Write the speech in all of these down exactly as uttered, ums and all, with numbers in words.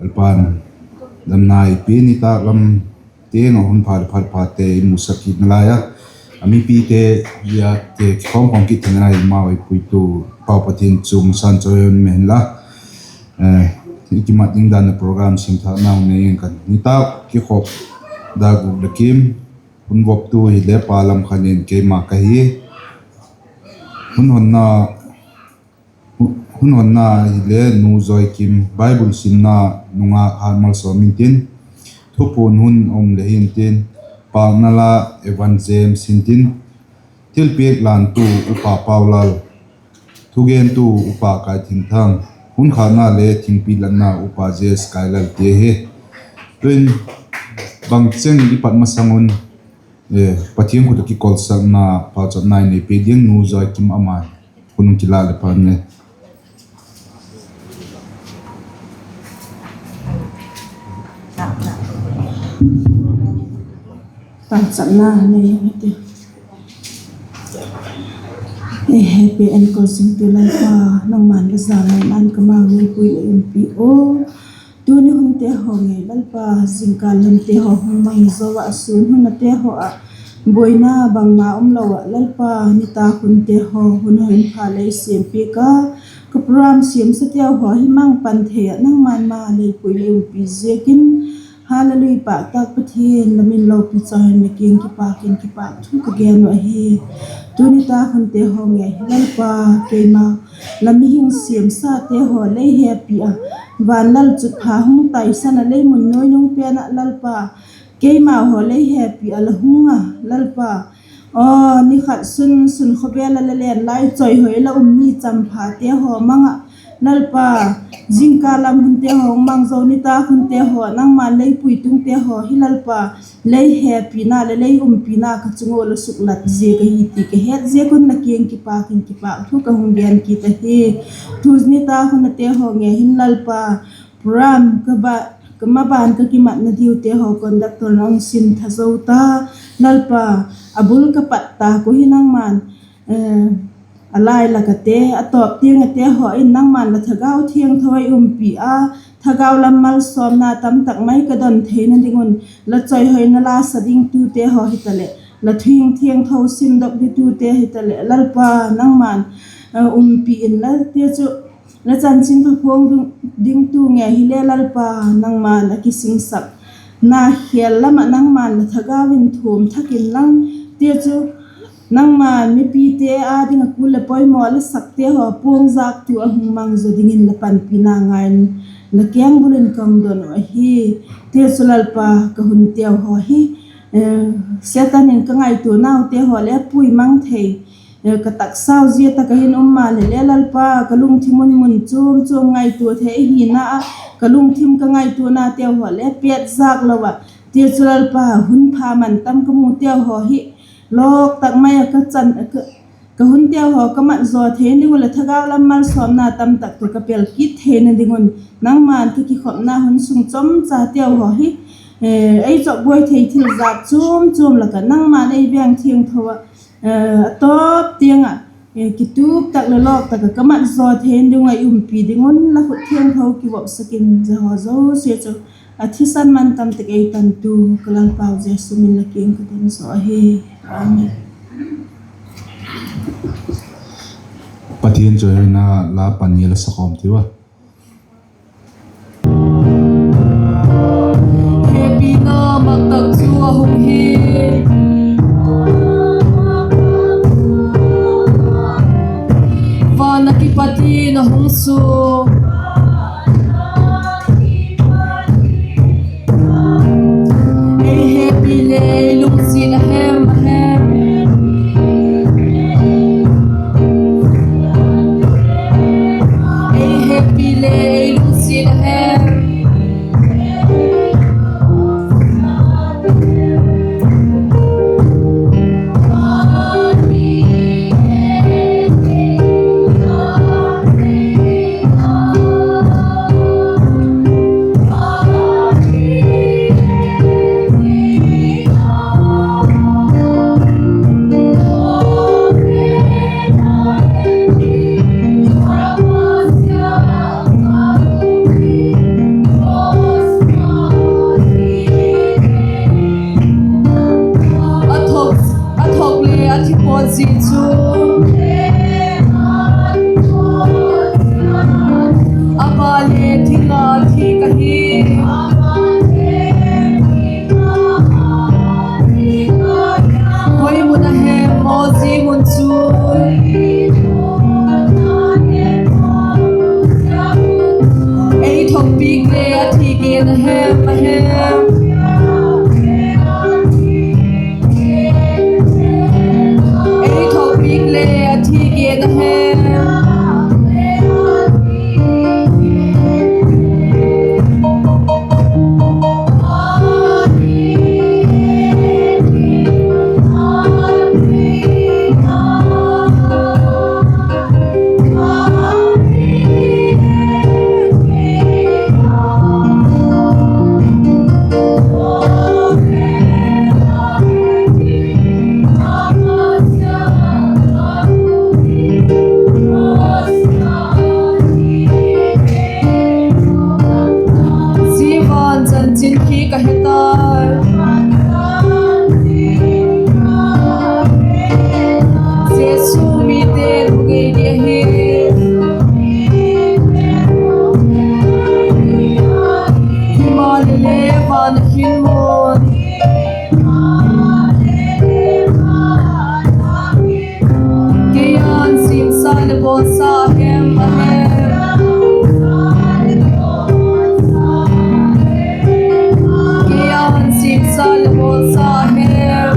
Lalpa'n damna ei pia, nitâk lam tiang ah hun pha leh phat phate i musak kit nalai a, a mipite, ziate kikhawm khawm kit theina i mau ei puitu Pau Pathian chu masan chawi hun mai hen la. I kimat ding dan a program siamthâkna nei ing ka, nitâk kikhop dâk guk leh kim, hun voptu hile Pa Lamkhan in keima ka hi. Hun honna hile Nu Joikim, Bible simna nungak Hatmalsawm intin, thupuan hun um leh hintin, pâkna la Evan James hintin, thilpiak lantu Upa Paulal, thugentu Upa Kaithingthang, hun khâkna le thingpi latna Upa Jes Kailal ti ahi. Tuin bangcheng i pat masang un Pathian khut ah kikolsakna pauchapna i nei pia ding Nu Joikim, ama'n hun hung kila leh pha ne. Pauchapna nei ing ka ti. Ei hepi enkol singtu Lalpa, nangma'n la zalai nan ka mau lei pui lei umpi u. Tuni hunte haw ngei Lalpa, zingkal hunte haw hung mang zo ah, sûn hun ate haw ah buaina bangma umlo ah Lalpa, nitâk hunte haw hun haw in pha lei siampiak a, ka program siamsateu haw hi mang pan thei ah nangma'n ma lei pui lei umpi ziakin, Hallelujah, pâk tâk Pathian, la min lopi chawi hen, la kiang kipâk in kipâk thu ka gen uh ahi. Tuni nitâk hunte haw ngei hi Lalpa, keima la mihing siamsate haw lei hepi a, van lalchutpha hung taisan ah lei mun nuainung pen ah Lalpa, keima haw lei hepi a la hung a Lalpa, aw ni khat sun sun khawvel ah la len lai chawihoi la um ni champhate haw mang ah Lalpa, zingkal lam hunte haw hung mang zo, nitâk hunte haw nangma'n lei pui tungte haw hi Lalpa, lei hepina leh lei umpina ka chung ua la suklat ziak ahi ti ka het ziak un la kiang kipâk in kipâk thu ka hung gen kit ahi. Tu nitâk hunte haw ngei hin Lalpa, program ka maban ka kimatna diute haw conductor nang sim tha zo ta, Lalpa, a bul ka pat ta ku hi nangma'n a lai lak ate, a tawp tiang ate haw in nangma'n la Thagau Thiangtho ei umpi a, thagau lam malsawmna tamtak mai ka don theina ding un, la chawihoina la sa dingtute haw hitaleh, la thu thiangtho simdok dingtute hitaleh Lalpa, nangma'n umpi inla, tia chu la chanchinpha phuang dingtu ngei hile Lalpa, nangma'n a kisingsak na khêl lam ah nangma'n la Thagau in thuam thak inlang, tia chu nangma'n mipite â ding ah kul leh poimaw la sakte haw puangzaktu a hung mang zaw dingin la panpina ngai in, la kengbul in ka hung don uh ahi. Tia chu Lalpa, ka hunteu haw hi Setan in ka ngaituanaute haw le pui mang thei, ka taksau zia tak ah hin um maleh le Lalpa, ka lungthim un mun chuam chuam ngaitua thei hina ah, ka lungthim ka ngaituanateu haw le pêtzak lo ah, tia chu Lalpa, hun pha man tam ka muteu haw hi lawk tak mai ah ka hunteu haw ka mat zaw theina ding un leh thagau lam malsawmna tamtak tawh ka pel kit theina ding un, nangma'n ka kikhopna hun sung chomchateu haw hi ei chawkbuai thei thil zat chuam chuam lak ah nangma'n ei veng thiangtho ah a tawp tiang ah kitup tak leh lawk tak ah ka mat zaw theina ding un ei umpi ding un la khut thiangtho kivopsak in, zia haw zosia chu a thisan man tam tak ei tantu ka Lalpau Jesu min in la kiang ka don zaw ahi. Amen. Pathian chawihoina la pani la sakhawm tiu a. Hepina mak tak chu a hung hi. Van a kipat in a hung su. Ei hepi lei lungsiat a hem a hem. Ei hepi thing a thi ka hi. Hoi mun a hem maw zia mun chu ei thuakpiak le a thi gen a hem a hem. Ei thuakpiak le a thi gen a hem. Zia van chanchin khi ka he tai. Jesu mite mu ngei dia hi. Himaleh le van a hin mun. Kei an simsa le bawlsa hem a hem. Kei an simsa le bawlsa hem.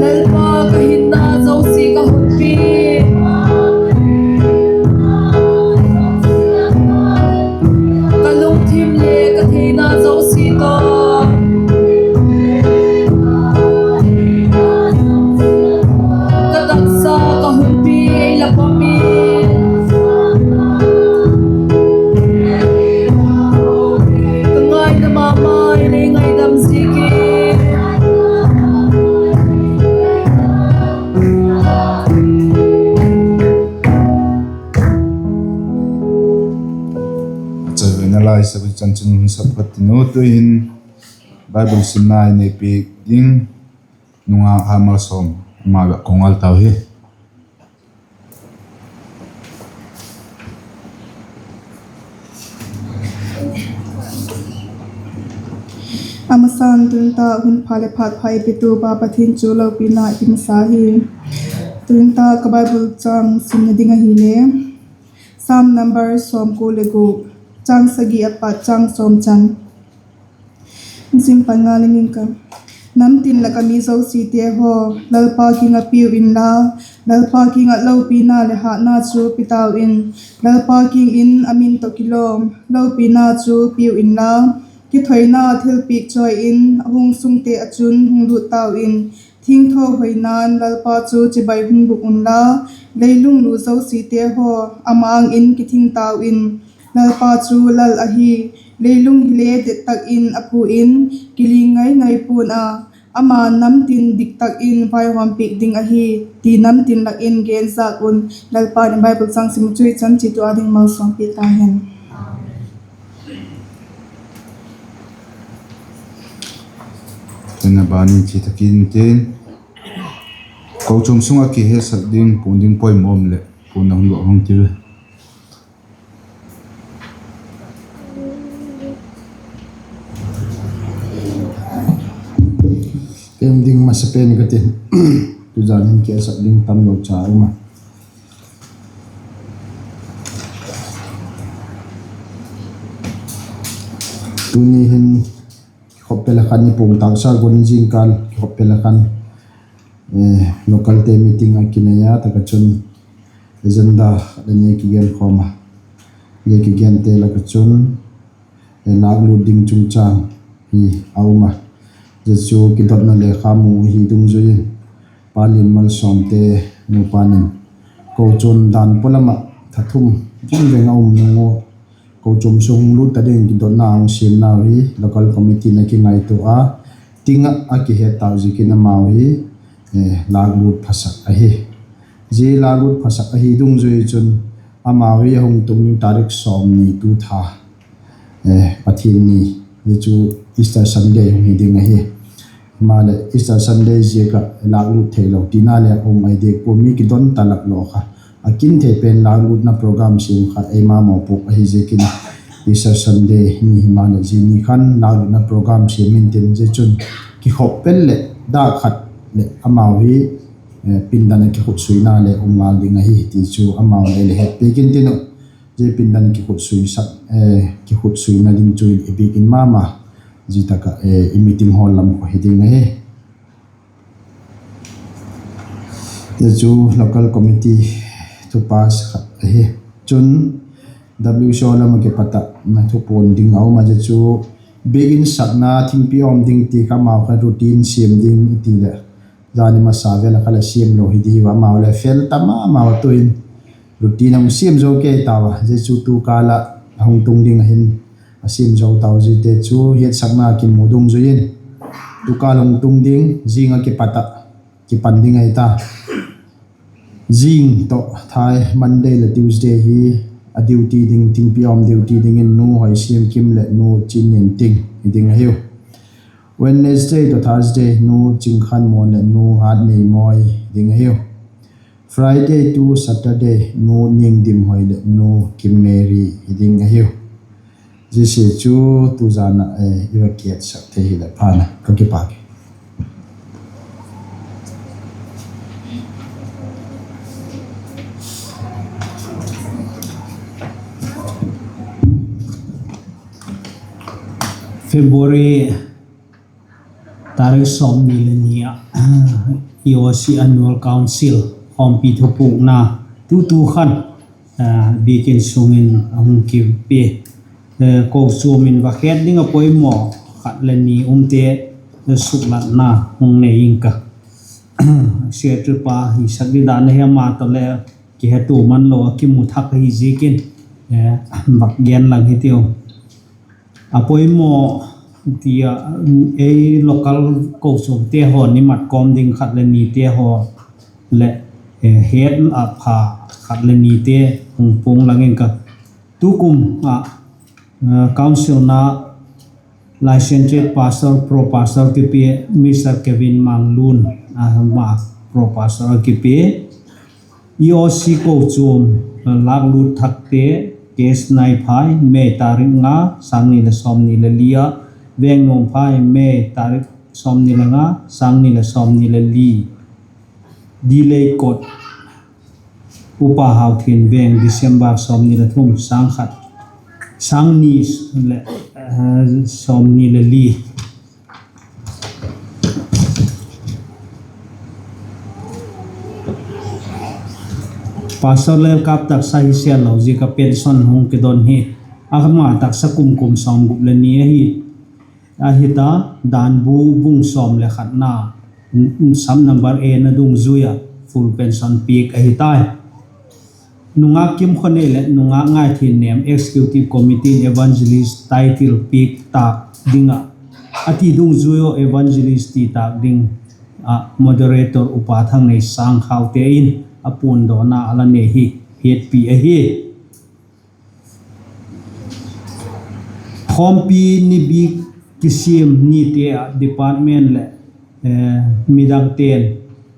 Lalpa, ka hinna zosia ka hun pi, ka lungthim le ka theina zosia tawh ka taksa ka hun pi ei la pom in, ka ngaina ma ma in ei ngaidam ziakin. Chawihoina la i sak uh chanchin hun sak phat tin u, tu'hin Bible simna i nei piak ding nungak Hamal Sawm ama ka ngal tau hi. A masan tun ta hun pha leh phat pha ei petu Pa Pathian chu lopina i ti masa hi. Tun ta ka Bible châng simna ding ahile Psalm number sawmkua le guk, châng sagi a pat châng sawm chan. Sim pan ngal ing ka. Namtin lak ah mi zosiate haw, Lalpa kiang ah piu inla, Lalpa kiang ah lopina leh hatna chu pe tau in, Lalpa kiang in a min tawh kilawm lopina chu piu inla, kithoina thilpiak chawi in a hung sungte ah chun hung lût tau in, thingtho hoina'n Lalpa chu chibai hung bûk unla, leilung lu zosiate haw, ama âng in kithing tau in, Lalpa chu Lal ahi, leilung hile det tak in a phu in, kiling ngai ngai pua'n a, ama namtin dik tak in vaihawm piak ding ahi, ti namtin lak in gen zak un. Lalpa'n i Bible châng sim chu i chan chiat ua ding malsawm piak ta hen. Tena bani chi takin tin, kochuam sung ah kihetsak ding, puan ding poimaw um leh puanna hun vak hung ti ve. Kem ding masa pen ka tin, tuzan hin kihetsak ding tamlo cha um a. Tuni hin kikhop pel a khan i puang tâksa gual in zingkal kikhop pel a khan, eh, localte meeting a kinei a, tak ah chun agenda khat a ni kigen khawm a. Zia kigente lak ah chun, eh, lâklut ding chungchâng hi a um a. Zia chu kidotna lekha mu hi dungzui in, Pa Lianmalsawmte nupa'n in, kochuam dan pua lam ah tha thum veng veng a um nung u, kochuam sung lût ta ding kidotna a hung siamnau hi local committee in a kingaitua a, ting ah a kihet tau ziakin amau hi, eh, lâklut phasak ahi. Zia lâklut phasak ahi dungzui chun, amau hi a hung tung ding tarik sawmni tu tha, eh, Pathian ni, zia chu Easter Sunday hung hi ding ahi. Himaleh Easter Sunday ziak ah lâklut theilo tina le um ai diak pua, mi kidon ta lak lo kha. A kin thei pen lâklutna program siam kha eima mawpuak ahi ziakin, Easter Sunday ni himaleh zia ni khan lâklutna program siam intin, zia chun kikhop pel leh dak khat leh amau hi, eh, pindan ah kikhutsuina le um ngal ding ahi ti chu amau le le hetpiak intin uh. Zia pindan kikhutsuisak, eh, kikhutsuina ding chu i biak in ma ma, zia tak ah, eh, i meeting hall lam kha hi ding ahi. Zia chu local committee thu pass khat ahi. Chun W C O lam ah kipat ah na thupuan ding a um a, zia chu biakin sakna thingpi awm ding ti kha amau kha routine siam ding i ti leh, zani masa vel a kha la siam lo hi di ua, amau le fel ta ma ma ua, tu'in routine a hung siam zo kei tau a, zia chu tu kâl ah a hung tung ding ahin a siam zo tau ziate chu hetsakna kimu dungzui in, tu kâl hung tung ding zing ah kipat ah kipan ding ahi ta. Zing tawh thai Monday le Tuesday hi a duty ding, thingpi awm duty dingin Nu Hoisiamkim leh Nu Chinnianting hi ding ahiu. Wednesday tawh Thursday Nu Chingkhanmuan leh Nu Hatneimawi hi ding ahiu. Friday to Saturday Nu Ningdimhoi leh Nu Kimmary hi ding ahiu. Zia chu tuzan ah, eh, i va kihetsak thei hileh phan a, ka kipâk e. February tarik sawmni le ni ah E O C Annual Council khawmpi thupukna tutu khan biakin sung in a hung kipia. Kochuam in va het ding a poimaw khat le ni umte suklatna hung nei ing ka. Secretary pa hisak di dan ahi, ama tawh le kihetu man lo a kimu thak ahi ziakin, vak gen lang hitiu. A poimaw ti a, ei local kochuamte haw ni mat kawm ding khat le nite haw leh, het a pha khat le nite hung puang lang ing ka. Tukum ah council na licentiate pastor, pro pastor kipia, Mister Kevin Manglun, ama pro pastor a kipia. E O C kochuam lâklut thakte, K S Naiphai, May tarik nga, sâng ni leh sawmni le li ah, Vengnuamphai, May tarik sawmni le nga, sâng ni leh sawmni le li. Dileikot, Upa Hauthianveng, December sawmni le thum, sâng khat, sâng ni leh sawmni le li. Pastor Lalkap taksa hi sel lo ziak a pension hung kidon hi. Ama taksa kum kum sawmgup le ni ahi, ahi ta, Danbu bung sawm le khatna, sub number A na dungzui a full pension piak ahi tai. Nungak Kimkhonei leh nungak Ngaithiannem Executive Committee in Evangelist title piak tâk ding ah, a ti dungzui a Evangelist ti tâk ding ah moderator Upa Thangnei Sangkhaute in a puandawna a la nei hi hetpi ahi. Khawmpi ni bik kisiam nite ah department leh midangte'n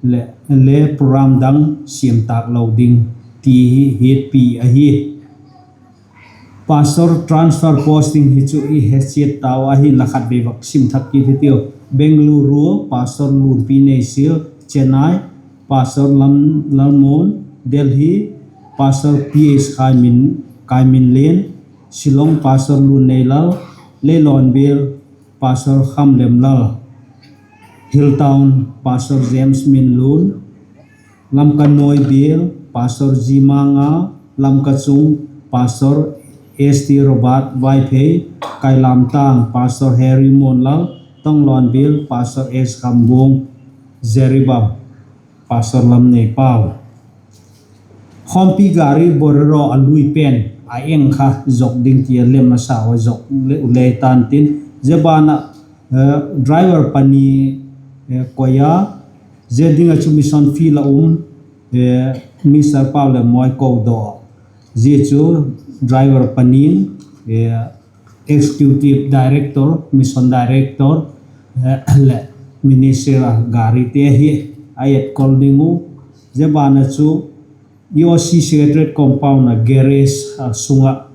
le program dang siam tâk lo ding ti hi hetpi ahi. Pastor transfer posting hi chu i he chiat tau ahinla khatvei vak sim thak kit hitiu. Bengaluru, Pastor Lunpi Neisial; Chennai, Pastor Lalmon; Delhi, Pastor P H Kaiminlen; Shillong, Pastor Lunneilal; Leilonbial, Pastor Khamlemlal; Hilltown, Pastor James Minlun; Lamka Nuaibial, Pastor G Manga; Lamka Chung, Pastor S T Robert Vaiphei; Kailamtang, Pastor Harry Muanlal; Tonglonbial, Pastor S Khambung; Jiribam, Pastor Lamneipau. Khawmpi gari Bolero a lui pen a eng kha zok ding ti a lem a sau a zok le u le tan tin, zia ban ah driver pani koi a, zia ding ah chu mission field a um Mister Pau le Moi Kodo, zia chu driver pani, Executive Director, Mission Director leh Minister a garite hi a etkol ding u. Zia ban ah chu E O C Secretariat compound ah garage sung ah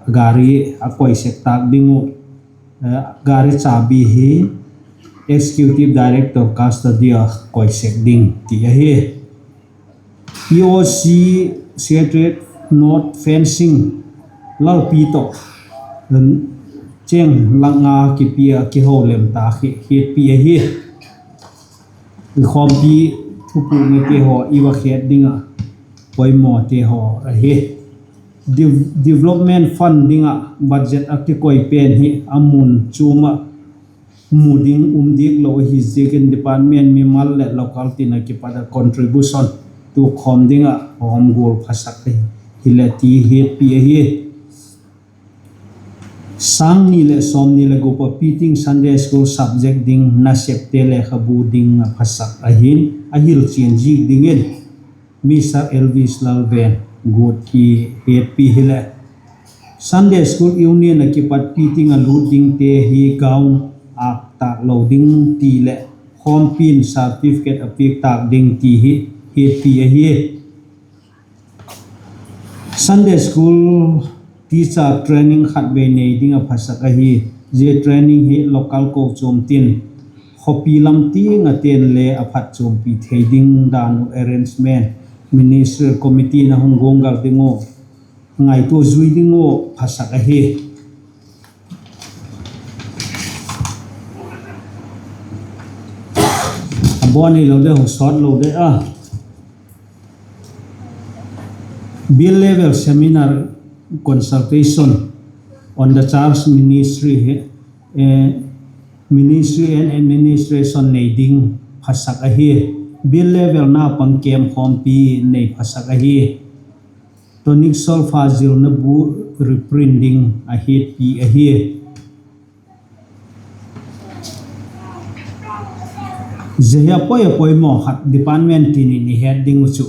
gari a koi sek tâk ding u. Gari chabi hi Executive Director custody a koi sek ding ti ahi. E O C Secretariat North fencing lalpi tawh cheng lak nga kipia kiho lem ta hi hetpi ahi. I khawmpi thupuknate haw i va het ding ah poimawte haw ahi. Development fund ding ah budget a kikoi pen hi a mun chuam ah mu ding um diak lo ahi ziakin department mimal leh local tin a kipat ah contribution tuak khawm ding ah hawm gual phasak ahi hileh ti hetpi ahi. Sâng ni leh sawmni leh gup a piting Sunday School subject ding nasepte lekhabu ding a phasak ahi'n, a hilchian zik dingin Mister Elvis Lalven guat hi hetpi hileh, Sunday School Union a kipat piting a lût dingte hi gown âk tâk lo ding ti leh khawmpi'n certificate a piak tâk ding ti hi hetpi ahi. Sunday School teacher training khatvei nei ding a phasak ahi. Zia training hi local kochuam tin khawpi lam tiang a ten le a phatchuampi thei ding dan uh arrangement Ministerial Committee in a hung guanggal ding uh, ngaitua zui ding uh phasak ahi. A Bawn hilo de, hung sawt lo de a. Bill level seminar, consultation on the church ministry, ministry and administration nei ding phasak ahi. Bill level naupang camp khawmpi nei phasak ahi. Tonic solfa zilna bu reprint ding a hiatpi ahi. Zia hi a poi a poimaw khat department tin in i het ding uh chu,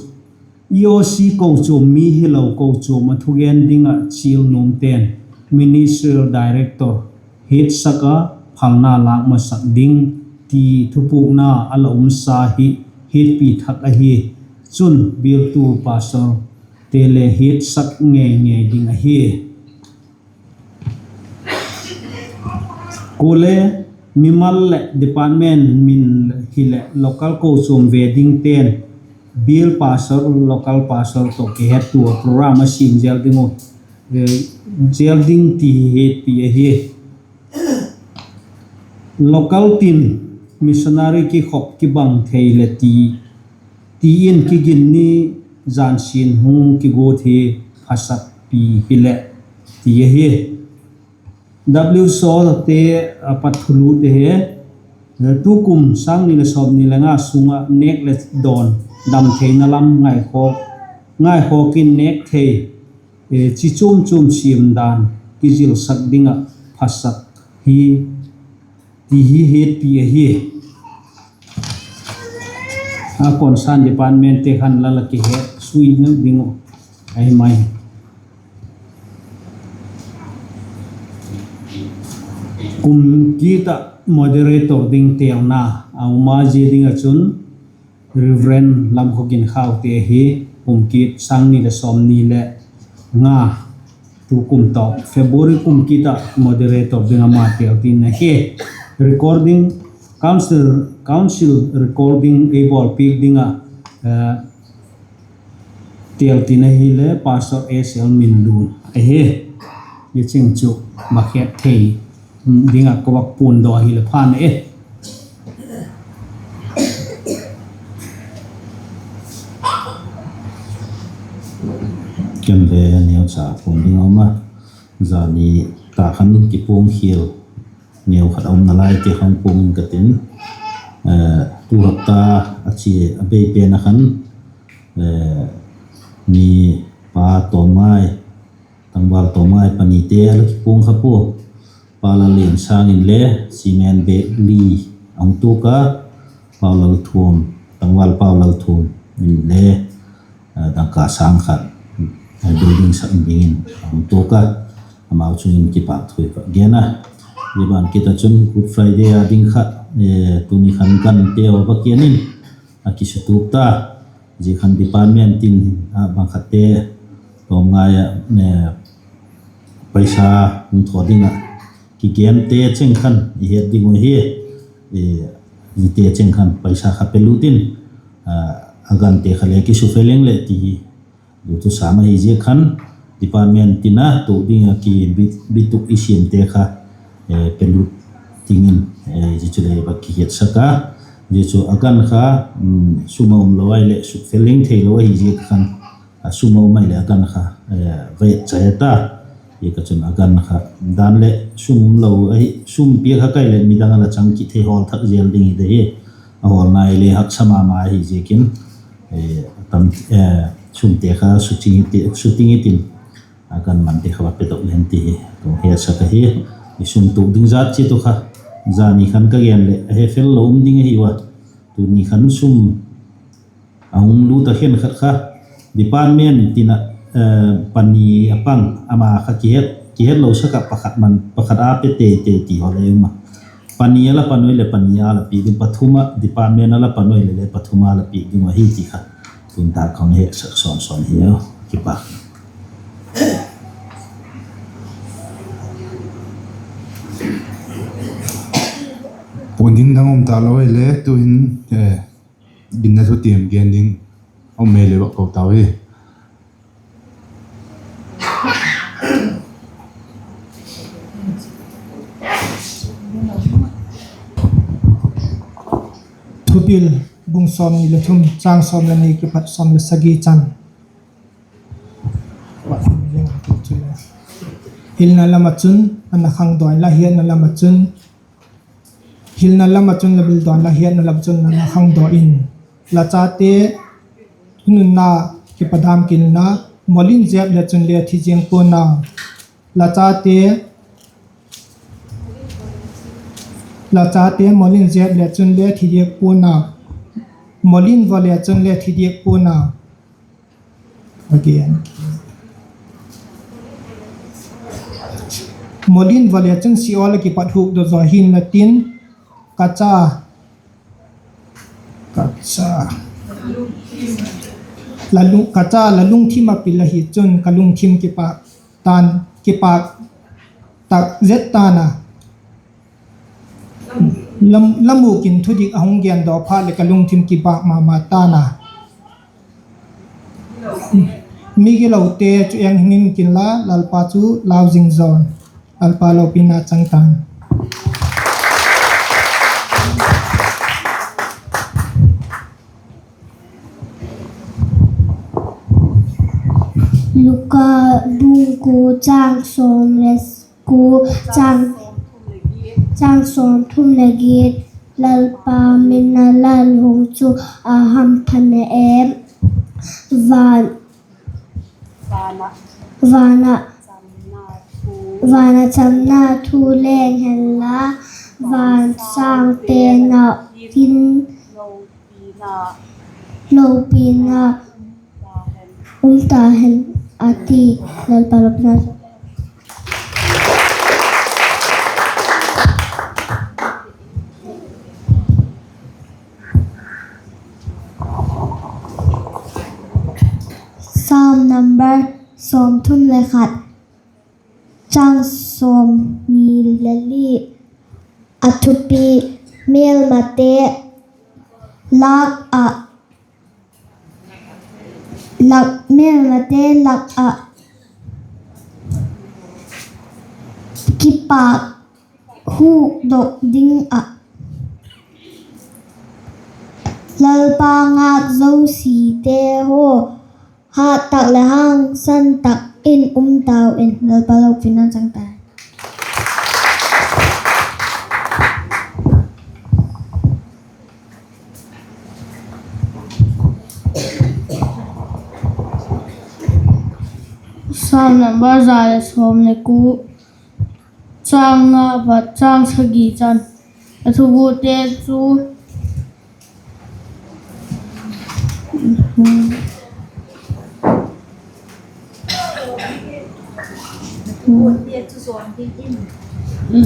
E O C kochuam mi hilo kochuam a thugen ding ah chial nuamte'n ministerial director hiatsak a phalna lâk masak ding ti thupukna a la umsa hi hiatpi thak ahi. Chun bialtu pastorte le hiatsak ngei ngei ding ahi. Kuale mimal leh department min hileh local kochuam ve dingte'n bial pastor, local pastor tawh kihettua program a siam zel ding uh, zel ding ti hi hiatpi ahi. Local tin missionary kikhop kibang thei leh ti, ti in kiginni zansian hung kiguat hi phasakpi hileh ti ahi. W S O te a pat thulût ahi. Tukum sâng ni leh sawmni le nga sung ah nêk leh dawn dam theina lam ngaikhawk in nêk thei chi chuam chuam siam dan kizilsak ding ah phasak hi ti hi hiatpi ahi. A concern departmentte khan la la kihet sui ding uh ahi mai. Kum kit ah moderator ding têlna a um a, zia ding ah chun Reverend Lamkhawgin Khaute ahi. Kum kit sâng ni leh sawmni leh nga, tukum tawh February kum kit ah moderator ding ama têl tin ahi. Recording, council, council recording ei bawlpiak ding ah têl tin ahileh Pastor S L Minlun ahi. Zia cheng chu va het thei ding ah ka vak puandaw hileh phan e. Ken le neucha puan ding a um a, zani tak khan kipuang khial neu khat a um nalai ti khan puang ing ka tin, tu hapta a chia a bei pen a khan mi pa tawmngai, tangval tawmngai panite a la kipuang kha pua. Pa Lalliansâng in le cement bag li a hung tuak a, Pau Lalthuam, tangval Pau Lalthuam in le dangka sâng khat building sak dingin a hung tuak a, amau chung in kipâk thu i va gen a. Zia ban kit ah chun Good Friday a ding kha tuni khan gante haw va kian in a kisutup ta. Zia khan department tin a bang khatte tawmngai ah paisa hung thaw ding ah kigente cheng khan i het ding uh hi. Zite cheng khan paisa kha pelut in, a gante kha le kisufel ing leh ti hi duthusam ahi ziak khan, department tin a tuak ding ah ki bituk i siamte kha pelut dingin zia chu le va kihiatsak a. Zia chu a gan kha sum a um lo ahileh sufel ing theilo ahi ziak khan, a sum a um ahileh a gan kha va et chai a ta. Hi ka chun a gan kha dan leh sum um lo ahi, sum piak kha kai leh midang a la chang kit thei hawl thak zel ding hi de hi. A hawlna i le haksa ma ma ahi ziakin, sumte kha suting i tin, a gan mante kha va pedok len ti hi ka hung hetsak ahi. I sum tuak ding zat chiat uh kha zani khan ka gen leh a hefel lo um ding ahi ua. Tuni khan sum a hung lut a khenkhat kha department tin ah pani a pang, ama kha kihet lo sak ah pakhat a pe tei tei ti haw le um a. Pani a la pan ui leh pani a la piak ding, pathum ah department a la pan ui leh le pathum a la piak ding ahi ti kha tun tak ka hung hetsak sawn sawn hi a. Kipâk. Puan ding dang um talo ahile tu'hin ginna thutiam gen ding um ei le vak ko tau hi. Thupil bung sawmni le thum, châng sawm le ni kipat sawm le sagi chan. Hilna lam ah chun a na khangdaw inla, hiatna lam ah chun, hilna lam ah chun la bildaw inla, hiatna lam ah chun la na khangdaw in. La chate nunna kipadam kilna, mol in zep le chun le thi ziang pua'n a. La chate, la chate mol in zep le chun le thi diak pua'n a. Mol in va le chun le thi diak pua'n a. Again. Mol in va le chun Sheol ah kipat hukdok zaw hi'n la tin, ka cha, ka cha, la lung, ka cha la lungthim a pil ahi chun ka lungthim kipâk tan, kipâk tak zet ta'n a. Lam, la mûk in thudik a hung gendaw phat leh ka lungthim kipâk ma ma ta'n a. Migilote chu eng himhim kin la, Lalpa chu lau zing zaw in. Lalpa lopina chang ta'n. Luka bung kua châng sawm le kua, châng, châng sawmthum le giat. Lalpa min a lal hung chu a hamphat na em? Van, van ah, van ah chamna thu leng hen la, van sâng pen ah hin lopina um ta hen, a ti. Lalpa lopina. Psalm number sawmthum le khat, châng sawmni le li. A thupi: Mêlmate lak ah, lak, mêlmate lak ah kipâk hukdok ding ah Lalpa ngâk zosiate haw, hat tak leh hangsan tak in um tau in. Lalpa lopina chang tai. Psalm number za le sawm le kua, châng nga pat châng sagi chan. A thugute chu,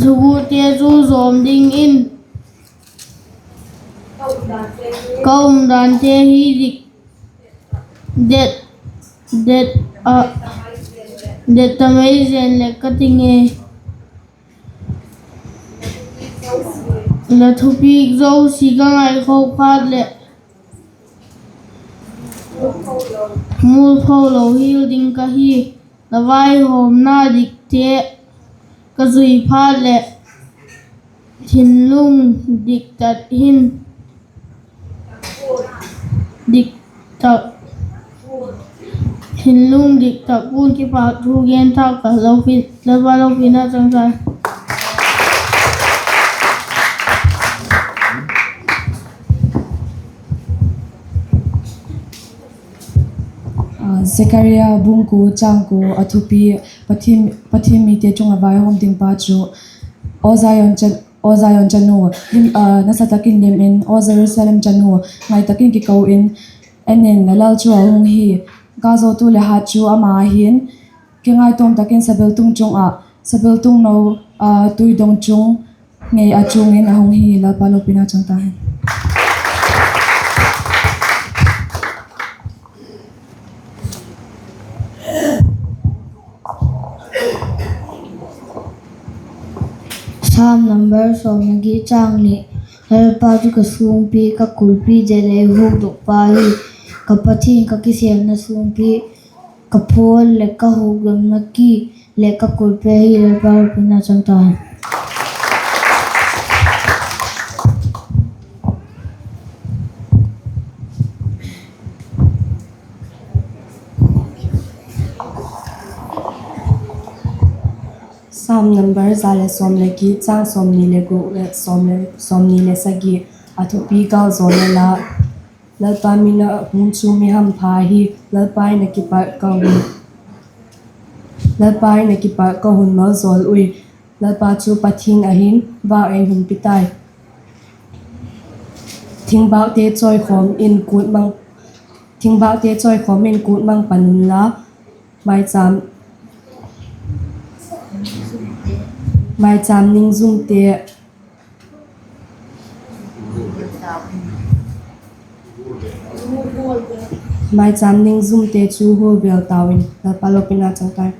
thugute chu zawm dingin ka umdante hi dik det, det a, det ta mai zen leh ka ti nge. La thupiak zosia ka ngaikhawk phat leh, mualpho lo hial ding ka hi. La vaihawmna dikte ka zui phat leh, thinlung diktak hin, diktak, thinlung diktak un kipâk thu gen tâk ka, Lalpa lopina chang tai. Zekaria bung kua châng kua, a thupi: Pathian, Pathian mite chung ah vaihawm ding pa chu Aw Zion chanu, nasa tak in lim in, aw Jerusalem chanu, ngai tak in kiko in, en in, la lal chu a hung hi, gâkzotu leh hat chu ama ahi'n, kingaitawm tak in sabeltung chung ah, sabeltung no, tuidong chung ngei ah chuang in a hung hi. Lalpa lopina chang ta hen. Psalm number sawm le giat, châng li. Lalpa chu ka suangpi, ka kulpi, zia lei hukdok pa hi, ka Pathian, ka kisêlna suangpi, ka phawl leh ka hukdamna ki leh ka kulpi hi. Lalpa lopina chang ta hen. Sam number za le sawm le giat, châng sawmni le guk le sawm le, sawmni le sagi. A thupi: Gâlzawlna la. Lalpa min a hung chu mi hampha hi. Lalpa in a kipat ka hun, Lalpa in a kipat ka hun maljawl ui. Lalpa chu Pathian ahi'n, vang ei hun pi tai. Thingbâkte chawikhawm in kût mang, thingbâkte chawikhawm in kût mang pan unla, maichâm, maichâm ningzumte, maichâm ningzumte chu hual vêl tau in. Lalpa lopina chang tai.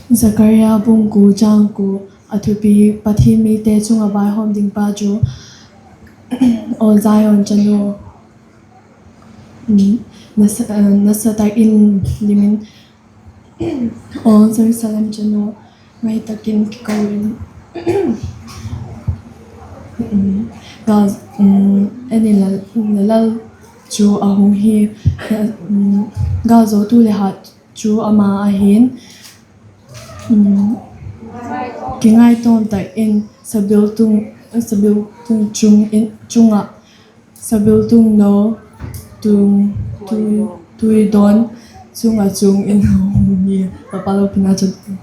Zakaria bung kua châng kua. A thupi: Pathian mite chung ah vaihawm ding pa chu aw Zion chanu, nasa tak in lim in, aw Jerusalem chanu, ngai tak in kiko in, Gal, en in, la Lal chu a hung hi, gâlzotu le hat chu ama ahi'n, kingaitawm tak in sabiltung, sabiltung chung in, chung ah, sabiltung no, tung, tui, tui dawn chung ah chung in a hung hi. Lalpa lopina chang tai.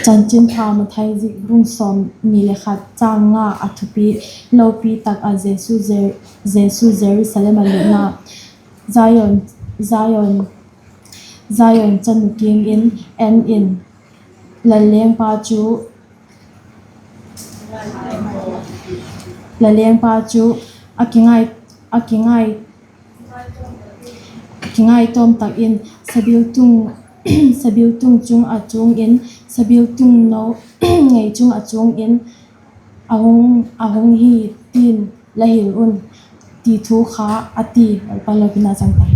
Chanchinpha Mathai zik bung sawmni le khat châng nga. A thupi: Lopi tak ah Jesu, Jer-, Jesu Jerusalem a lutna. Zion, Zion, Zion chanu kiang in, en in, la lengpa chu, la lengpa chu a kingai, a kingai, a kingaitawm tak in sabiltung, sabiltung chung ah chung in, sabiltung no ngei chung ah chung in a hung, a hung hi, ti'n la hil un, ti thu kha a ti. Lalpa lopina chang tai.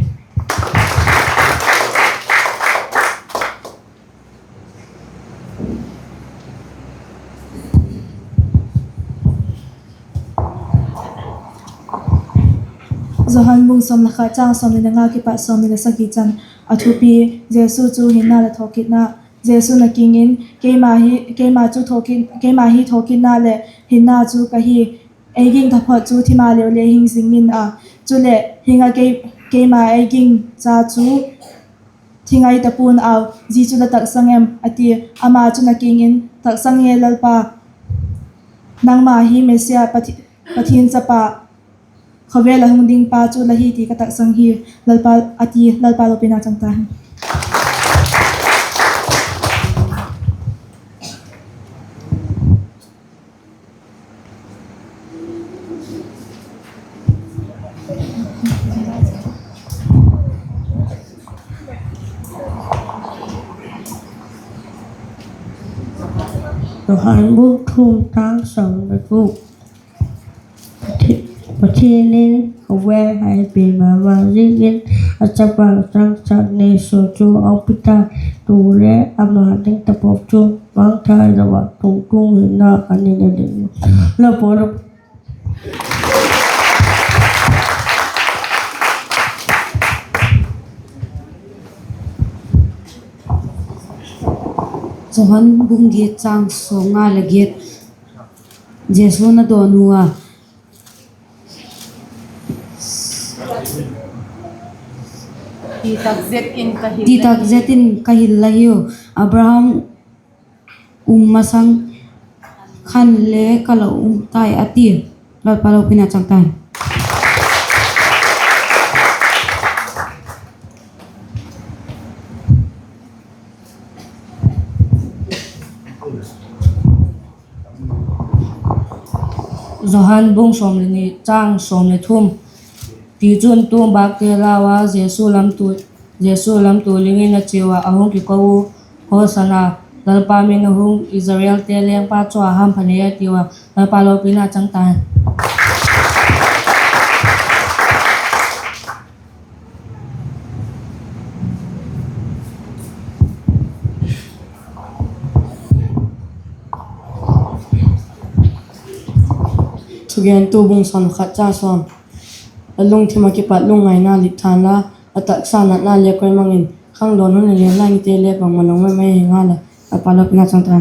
Johan bung sawm le khat châng sawmni le nga kipat sawmni le sagi chan. A thupi: Jesu chu hinna leh thokitna. Jesu'n a kiang in, keima hi, keima chu thokit, keima hi thokitna leh hinna chu ka hi. Ei ging taphot chu thi maleu le hing zing in a, chuleh hing a kei, keima ei ging cha chu thi ngai ta pua'n au, zia chu la taksang em? a ti. Ama chun a kiang in, taksang e Lalpa, nangma hi Messia, Pathi-, Pathian chapa, khawvel ah hung ding pa chu la hi ti ka taksang hi, Lalpa, a ti. Lalpa lopina chang tai. Johan bung thum châng sawm le guk. Pathian in khawvel a hepina ma ma ziakin a chapa changsak neisun chu a hung pi ta, tu le ama ding taphot chu mangthai lo ah tungtung hinna a nei ding. La pawt Johan bung giat châng sawmnga le giat. Jesu'n a dawnhu a, ti tak zet in ka hil la hiu, Abraham um masang khan le ka la um tai, a ti. Lalpa lopina chang tai. Johan bung sawm le ni châng sawm le thum. Tichun tumbâkte lau a Jesu lamtu, Jesu lamtu ling in a chiau a, a hung kiko u, Hosana, Lalpa min a hung, Israelte lengpa chu a hampha nei, a tiu a. Lalpa lopina chang tai. Thugentu bung sawm khat chang sawm. A lungthim ah kipat lungngaina lik than la, a taksa natna le koi mang in, khangdawn hun le lenlangte le bangma lo mai mai hi ngal a, a pa lo pina chang ta.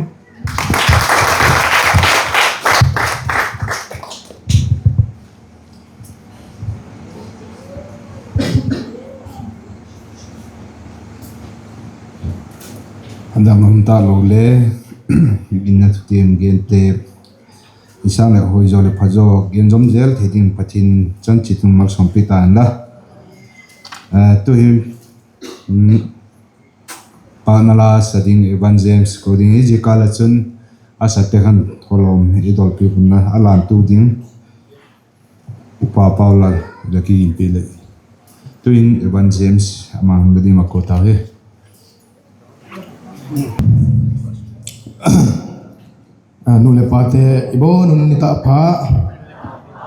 A dam um ta lo le, i bin a thutiam gente, i sâng leh hoi zaw leh pha zaw gen zom zel thei ding Pathian chanchin malsawmpi ta inla. Eh, tu'hin, mm, pâkna la sa ding Evan James ko ding hi, zia kâl ah chun a sakte khan khawlawm i dawlpi hunna a lântu ding Upa Paulal la kiginpi le. Tu'in Evan James ama hun la ding a ko tau hi. A, nu leh pate, i bawn un nitâk pha.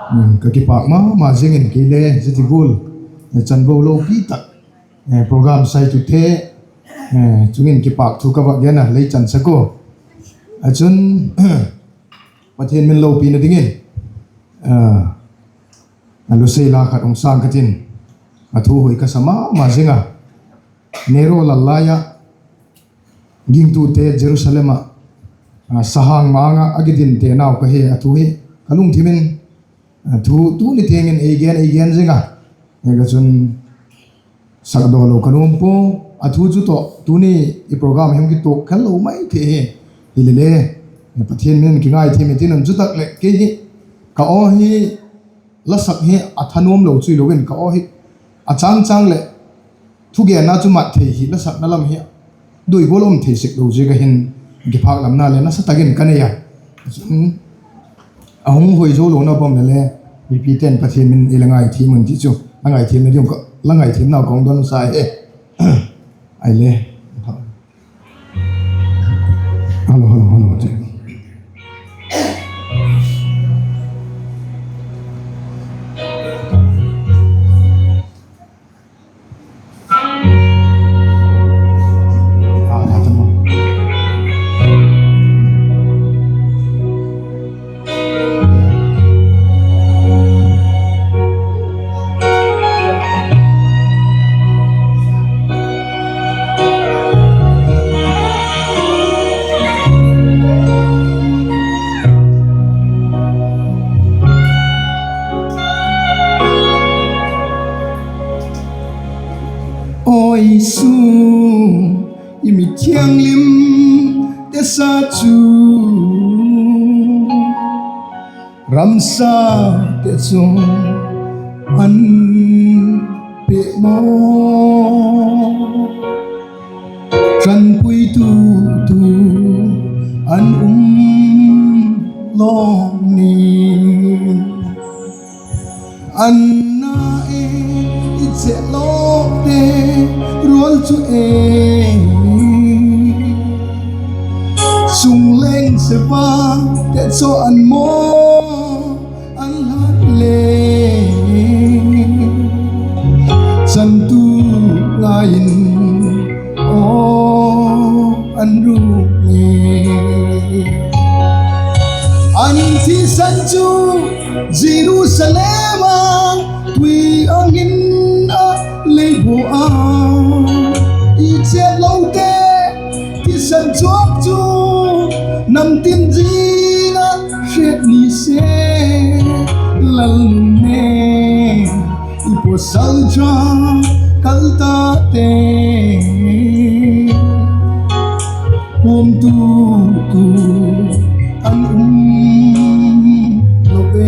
Hmm, ka kipâk ma ma zing in kei le zia ti gual, eh, chanvo lopi tak, eh, program saitute, eh, chung in kipâk thu ka va gen a, lei chansak ua. A chun, Pathian min lopina dingin, eh, a lusei la khat hung sâng ka tin, a thu hoi ka sa ma ma zing a. Nero lal lai ah gingtute Jerusalem ah, a, sahang mang ah a kidinte nau ka hi a, thu hi ka lungthim in, a, thu tuni tiang in ei gen ei gen zing a, e ka chun sakdaw lo ka nuam pua. A thu chu tawh tuni i program hi hung kituak khel lo mai thei hi. Hilele, Pathian min in kingaithiam i tin un, chu tak leh kei hi ka aw hi, la sak hi a thanuam lo chu hilo in ka aw hi a châng châng leh thugenna chu mat thei hi, la sakna lam hi doi gual um thei sek lo ziak a hin kiphâklamna le nasa tak in ka nei a. A hung hoi zo lona bawm le le, mipite'n Pathian min i la ngaithiam un ti chu, la ngaithiamna ding, la ngaithiamnau ka hung don sa hi. Ai le. Hello, hello, hello. Awi sung i mi thianglimte sa chu ramsate chu an pe maw, chanpuitu tu an um lawm ni. An na e, i chelawkte rual chu e, sungleng sepate chu an maw, an lâk le, chantu ngai in aw an ruk e. An thisan chu Jerusalem a tui ang in a lei bua a, i chetlote thisan chuak chu nam tin zing a hriat ni se, Lalnunne, i pawsal tha kaltate pumtu tu an um lo e.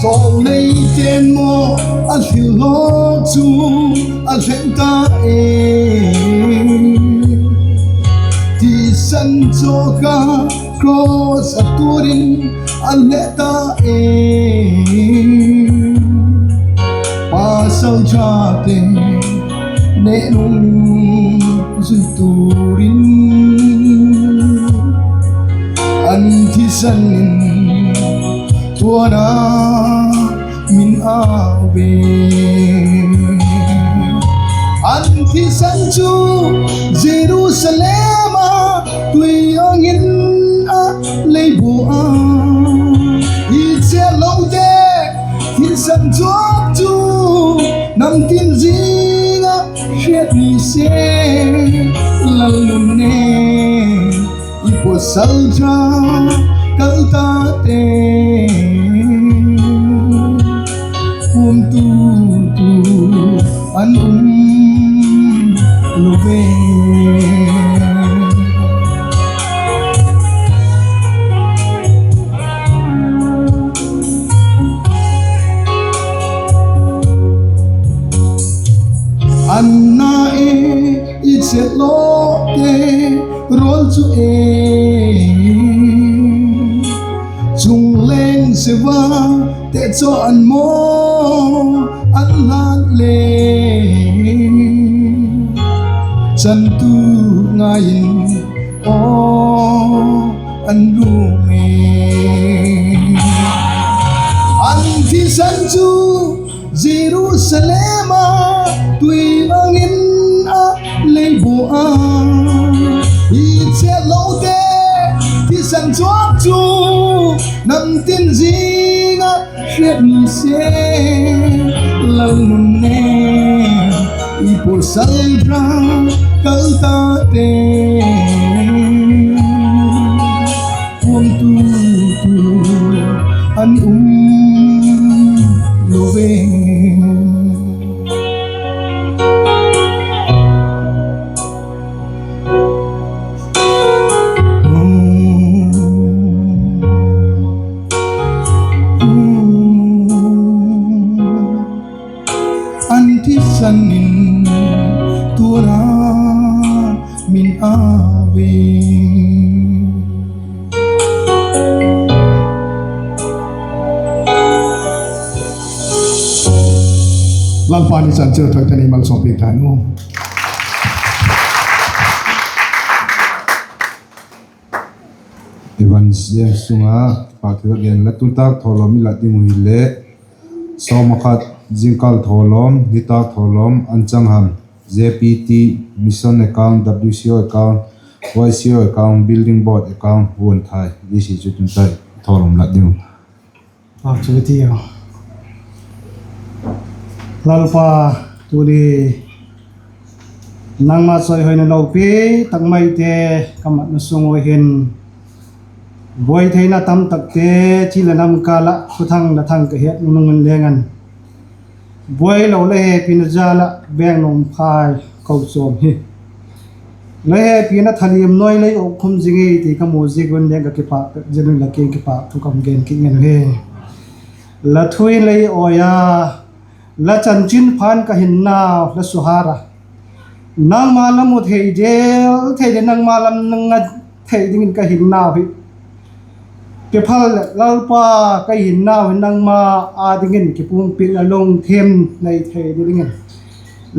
Sawlneite'n maw a thil lawk chu a thleng ta e, thisan chawk a cross a tuar in a leh ta e. Pasal thate Nêk nung zui turin an thisan in tuana min a ve. An thisan chu Jerusalem a tui ang in a lei bua a, i chet lote thisan chuam chu nam tin zing ah hriat ni se, Lalnunnem i pawsal tha kaltate pumtu tu an um lo ve. An na e, i chet lote rawl chu e, chungleng sevate chaw an maw an hlat le, chantu ngai in aw an lum e. An thisan chu Jerusalem a tui ang in a lei bua a, i chet lote thisan chuam chu nam tin zing ah hriat ni se, Lalnunnem i pawsal tha kaltate pumtu tu an um lo ve. An thisan in tuana min a ve. Lalpa'n i chan chiat thak tani malsawmpiak tha nu. Evan Ziang sung ah pâk thei gen la, tu tak thawlawm i lat ding uh hileh, sawm a khat zingkal thawlawm, nitâk thawlawm, Anchangham, J P T, Mission Account, W C O Account, Y C O Account, Building Board Account, Vuanthai, D C chu tun tai thawlawm lat ding uh. Lalpa, tuni nangma chawihoina lopi tak maite ka matna sung ua hin, buai theina tamtakte chi leh nam kâl ah thuthang la thang ka hiat nung un leng an, buai lo la hepina jal ah vêng nuam phai kochuam hi, la hepina thaliam nuai lei uk khum zing ei ti ka mu ziak un leng ka kipâk tak ziang un la kiang kipâk thu ka hung gen kit ngen uhi. La thu in lei awi a, la chanchinpha'n ka hinnau la suhâr a, nangma la mu thei del thei leh nangma lam nang a thei dingin ka hinnau hi, kiphal leh Lalpa, ka hinnau hi nangma â dingin kipumpiakna lungthim nei thei dingin,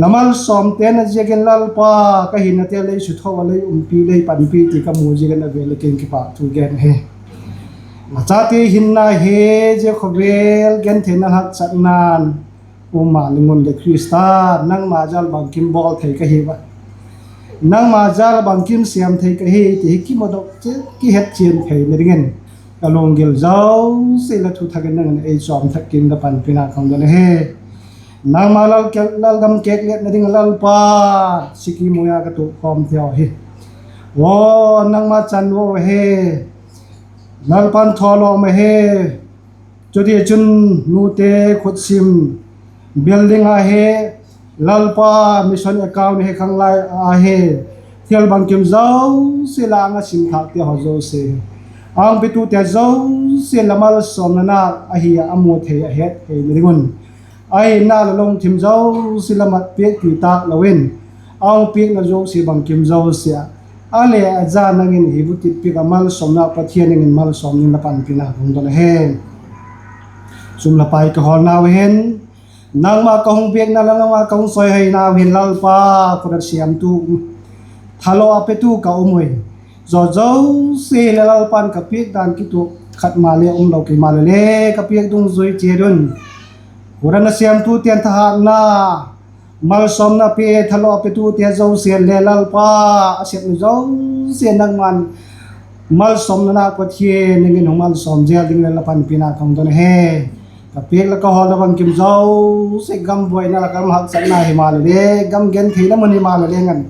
la malsawmte'n a ziakin Lalpa, ka hinnate lei sutho a, lei umpi, lei panpi ti ka mu ziakin a vêl a kiang kipâk thu gen hi. La chate hinna hi, zia khawvel gentheina haksatna'n um a, ning un leh Khrista, nangma jal bangkim bawl thei ka hi a, nangma jal bangkim siam thei ka hi ti hi kimadok, kihetchian theina dingin, ka lunggil zosia la thu thak in nang in ei chawm thak in la panpina ka hung don ahi. Nangma lal, lalgam kêkletna ding ah Lalpa, Sikkim ua ka tukhawm thei hi, aw nangma chan ua ahi, Lalpa'n thawlawm ahi, chutichun nute khutsim building ahi, Lalpa, mission account hi, khanglai ahi, thil bangkim zosia la âng a simthâkte haw zosia, a hung piatute zosia la malsawmna nak ahi a, a mu thei a het theina ding un, a hinna la lungthim zosia la mat piak ti tâk lo in, a hung piakna zosia bangkim zosia a le a ja nang in hi bu titpiak a malsawmna Pathian nang in malsawm dingin la panpina ka hung don ahi. Sum leh pai ka hawlnau hin, Nangma ka hung biakna leh nangma ka hung chawihoinau hin Lalpa, khut a siamtu, thalo a petu ka um ui. Zo zosia leh Lalpa'n ka piak dan kituak khat ma le um lo kei maleh le, ka piak dungzui chiat un, khut a siamtute'n thahatna, malsawmna pia, thalo a petute zosia leh Lalpa, a sepna zosia nangma'n malsawmna nak Pathian, nangin hung malsawm zel ding leh la panpina ka hung don ahi. Ka piak leh ka hawlna bangkim zosia gam buaina leh gam haksatna himaleh le, gam gentheina mun himaleh le ngan,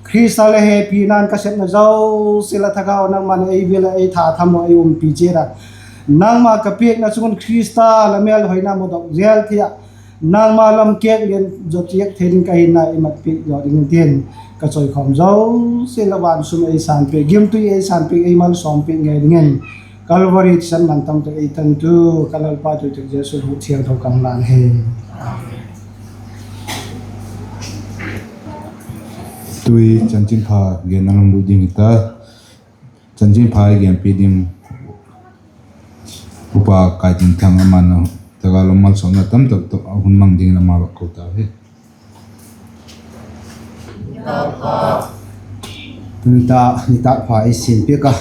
Khrista leh hepina'n ka sepna zosia leh thagau nangma'n ei vil ah ei tha tham lo ei umpi chiat a, nangma ka piakna chung un Khrista la mêlhoina mudok zel thei ah, nangma lam kêk lian zo chiat thei ding ka hinna ei mat piak zo dingin tin, ka chawikhawm zosia leh van sum ei sânpiak, gimtui ei sânpiak, ei malsawmpiak ngei dingin, Calvary thisan man tam tak ei tantu ka Lalpa tuituk Jesu hu thiangtho ka hung lan hi. Tui chanchinpha genna lam lut ding hita. Chanchinpha i genpi ding Upa Kaitinthang, ama'n thagau lam malsawmna tam tak tawh a hun mang dingin ama vak ko ta hi. Tuni ta nitâk pha ei siampiak a,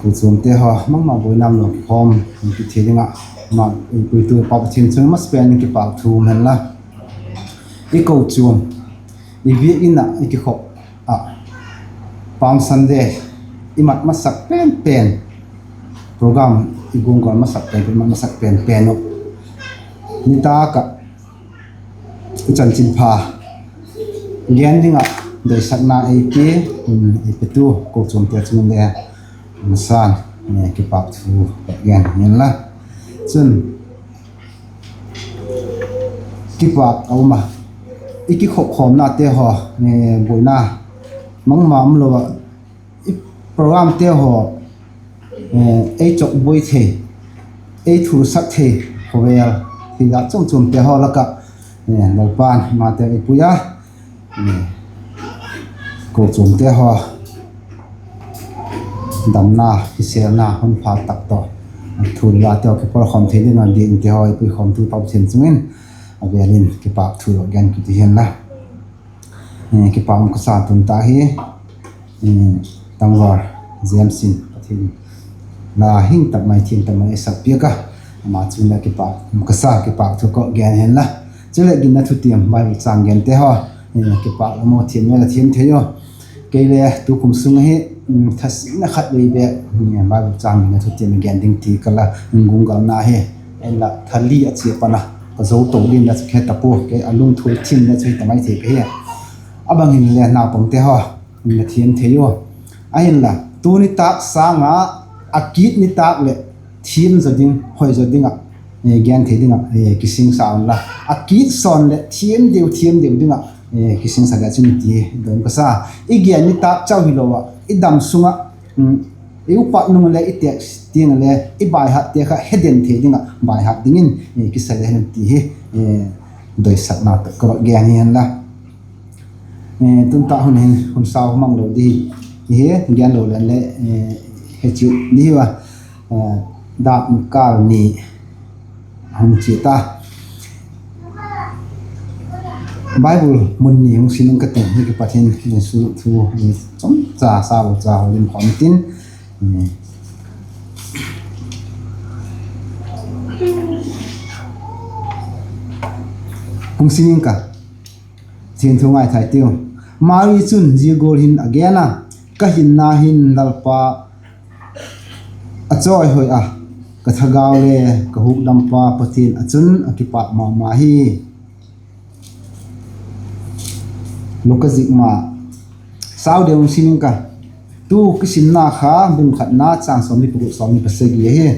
kochuamte haw bangma buaina lo kikhawm hung kit thei ding ah, ama ei puitu Pa Pathian chung masa pen in kipâk thu um hen la. I kochuam, i biak in ah i kikhop ah, Palm Sunday i mat masak pen pen, program i guanggal masak pen pen, mat masak pen pen uh, nitâk ah chanchinpha gen ding ah doisakna ei pia, hun ei petu kochuamte chung le, masa'n, kipâk thu gen inla. Chun, kipâk a um a, i kikhop khawmnate haw, buaina bangma um lo ah, i programte haw ei chawkbuai thei, ei thursak thei, khawvel thil dak chuam chuamte haw lak ah, Lalpa'n amate ei pui a, kochuamte haw damna, kiselna hun pha tak tawh, thu leh late haw kipawlkhawm thei ding a, biak inte haw ei puikhawmtu Pa Pathian chung in a vêl in kipâk thu gen kit hi hen la. Kipâk um ka sa tun ta hi, Tangval James in Pathian la hing tak mai, thiam tak mai ei sak piak a, ama chung le kipâk um ka sa, kipâk thu ka gen hen la. Chuleh ginna thutiam Bible châng gente haw, kipâk la maw, thiam le la thiam thei u. Kei le tukum sung ahi, thasinna khat vei bêk Bible châng ginna thutiam gen ding ti ka la guanggalna hi. Inla tha li a chia pan a, ka zo to ding le chu khe ta pua, kei a lungthim thim le chu hi ta mai thei ka hi. A bang hinle naupangte haw, la thiam thei u. Ahinla tu nitâk sâng a, a kit nitâk leh thiam zaw ding, hoi zaw ding ah, gen thei ding ah kisingsa unla, a kit sawn leh thiam deu thiam deu ding ah kisingsa le chun ti dong ka sa. I gen nitâk chau hilo ah, i dam sung ah, i upat nung leh i tek tiang le i baihatte kha he den thei ding ah baihat dingin kisa le hen ti hi, doisakna tak ka va gen hi hen la. Tun ta hun hin hun sau mang lo di hi, gen lo leng le he chiat di hi a, dak kâl ni hung chia ta. Bible mun ni hung sim ing ka tin, hi kipat hin Jesu thu chomcha sa lo cha ho lim khawm tin, hung sim ing ka, Pathian thu ngaithai tiu. Mari chun zia gual hin a gen a, ka hinna hin Lalpa a chawihoi a, ka thagau le ka hukdampa Pathian ah chun a kipâk ma ma hi. Luka zik ma, sau deu hung sim ing ka, tu kisimna kha bung khatna châng sawmli pagup, sawmli pasagi ahi.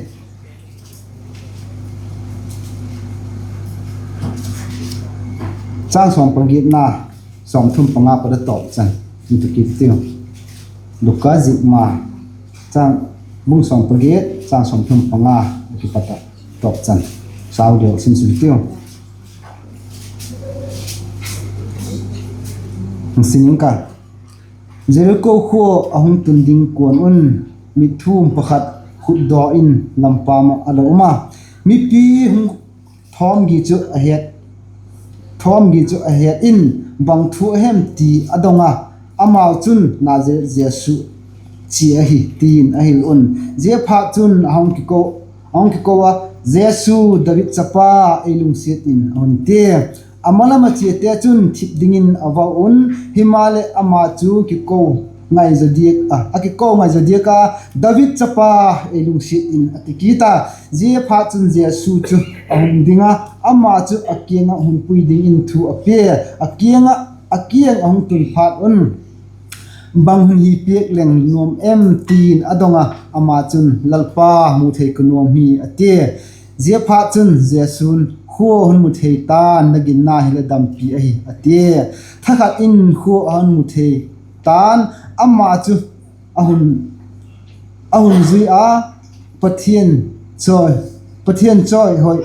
Châng sawm pagiatna, sawmthum panga pat a tawp chan, in tu kit tiu. Luka zik ma, bung sawm pagiat, châng sawmthum panga a kipat a tawp chan, sau deu sim sim tiu. Hung sim ing ka, Jeriko khua a hung tun ding kuan un, mitthum pakhat khutdaw in lampa ah a la um a, mipi hung thawmgi chu a het, thawmgi chu a het in, bang thu a hem ti a dong a, amau chun, Nazareth Jesu chia ahi, ti'n a hil un. Ziaphatchun a hung kiko a, Jesu, David chapa, ei lungsiat in, a hun tia. A malam a chiate chun thip dingin a va un, himaleh ama chu kiko ngai zaw diak a, a kiko ngai zaw diak a, David chapa, ei lungsiat in, a ti kit a. Ziaphatchun Jesu chu a hung ding a, ama chu a kiang ah hun pui dingin thu a pia. A kiang ah, a kiang a hung tun phat un, bang hun hi piak leng nuam em, ti'n a dong a, ama chun, Lalpa, mu thei ka nuam hi, a tia. Ziaphatchun Jesu'n, Khua hun mu thei ta'n, na ginna hileh dampi ahi, a tia. Thakhat in khua a hun mu thei ta'n, ama chu a hun zui a, Pathian chawi, Pathian chawi hoi,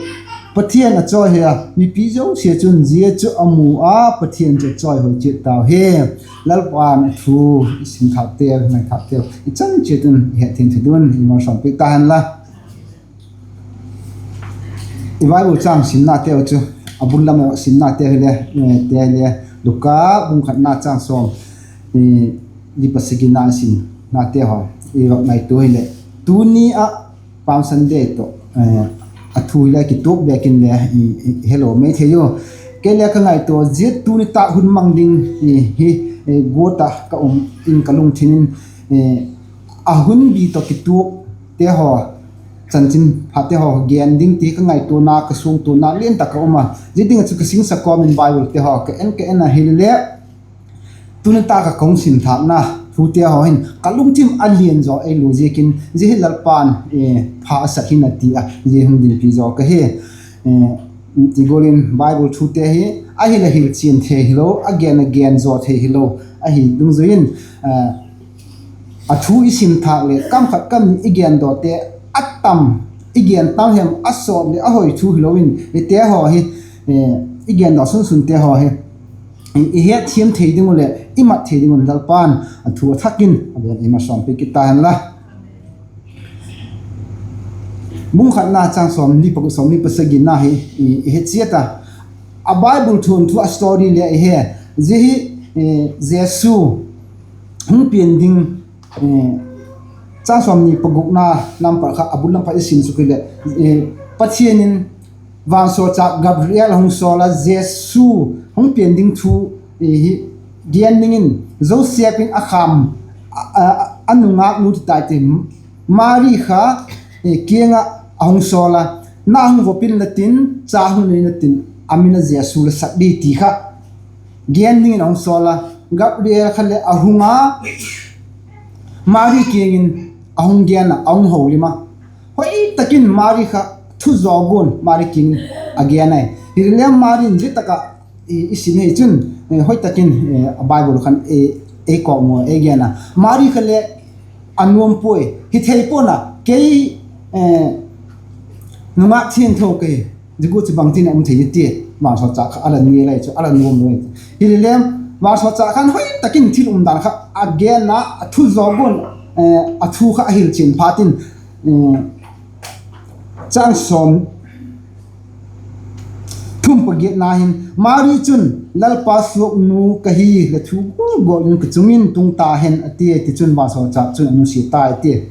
Pathian a chawi hoi a, mipi zosia chun zia chu a mu a, Pathian chu a chawi hoi chiat tau hi. Lalpa'n a thu i sim thâkte, ngaithâkte i chan chiat un i het thei thei dingin i malsawmpiak ta hen la. I Bible châng simnateu chu, a bul lam ah simnateu hile, te hile, Luka bung khatna châng sawm, li pasagina simnate haw i vak ngaitua hileh, tuni ah Palm Sunday tawh a thu hile kituak bêk inle helo mai thei u. Kei le ka ngaitua zia tuni tâk hun mang ding hi guat ah ka um in ka lungthim in a hunbî tawh kituakte haw, chanchinphate haw gen ding ti ka ngaituana, ka suangtuana lian tak a um a. Zia ding ah chu ka singsa kawm in Biblete haw ka en ka en a hile, tuni tâk ah ka hung sim thâkna thute haw hin ka lungthim a lian zaw ei lua ziakin, zia hi Lalpa'n pha a sak hin a ti a, zia hung dinpi zaw ka hi. Ti gual in Bible thute hi a hil a hil chian thei hilo, a gen a gen zaw thei hilo ahi dungzui in, a thu i sim thâk leh kam khat kam ni i gendawte a tam, i gen tam hem a sawt leh a hoi thu hilo in, hite haw hi, i gendaw sunsunte haw hi i hetthiam thei ding uh leh i mat thei ding un Lalpa'n a thu a thak in a gen ei malsawmpiak kit ta hen la. Bung khatna châng sawmli, sawmli pasagina hi i he chiat a, a Bible thuam thu a story le i he. Zia hi Jesu hung pian ding, châng sawmni pagukna lam pat kha a bul lam pat i sim suk hileh, Pathian in vansawlchâk Gabriel a hung sawl a, Jesu hung pian ding thu hi gen dingin Joseph in a khâm, a nungâknu ti tai ti, Mari kha kiang ah a hung sawl a, na hung vop inla tin, cha hung nei inla tin, a min a Jesu la sak di ti kha gen dingin a hung sawl a. Gabriel kha leh a hung a, Mari kiang in a hung gen a, a hung holim a. Hoi tak in Mari kha thu zaw guan Mari kiang in a gen ahi. Hilele Mari in zia tak ah i sim hi chun, hoi tak in a Bible khan ei kawkmaw ei gen a. Mari kha le a nuam puai, hi thei pua'n a, kei nungâk thiangtho ka hi, zia gual chu bangtin a um thei i ti, vansawlchâk kha a la nêl ahi chu a la nuam lo. Hilele vansawlchâk khan hoi tak in thil umdan kha a gen a, a thu zaw guan, a thu kha a hil chian phat in, châng sawm thum pagiatna hin Mari chun, Lalpa suaknu ka hi, la thu gual gual in ka chung in tung ta hen, a tia. Tichun vansawlchâk chun a nusia tai ti.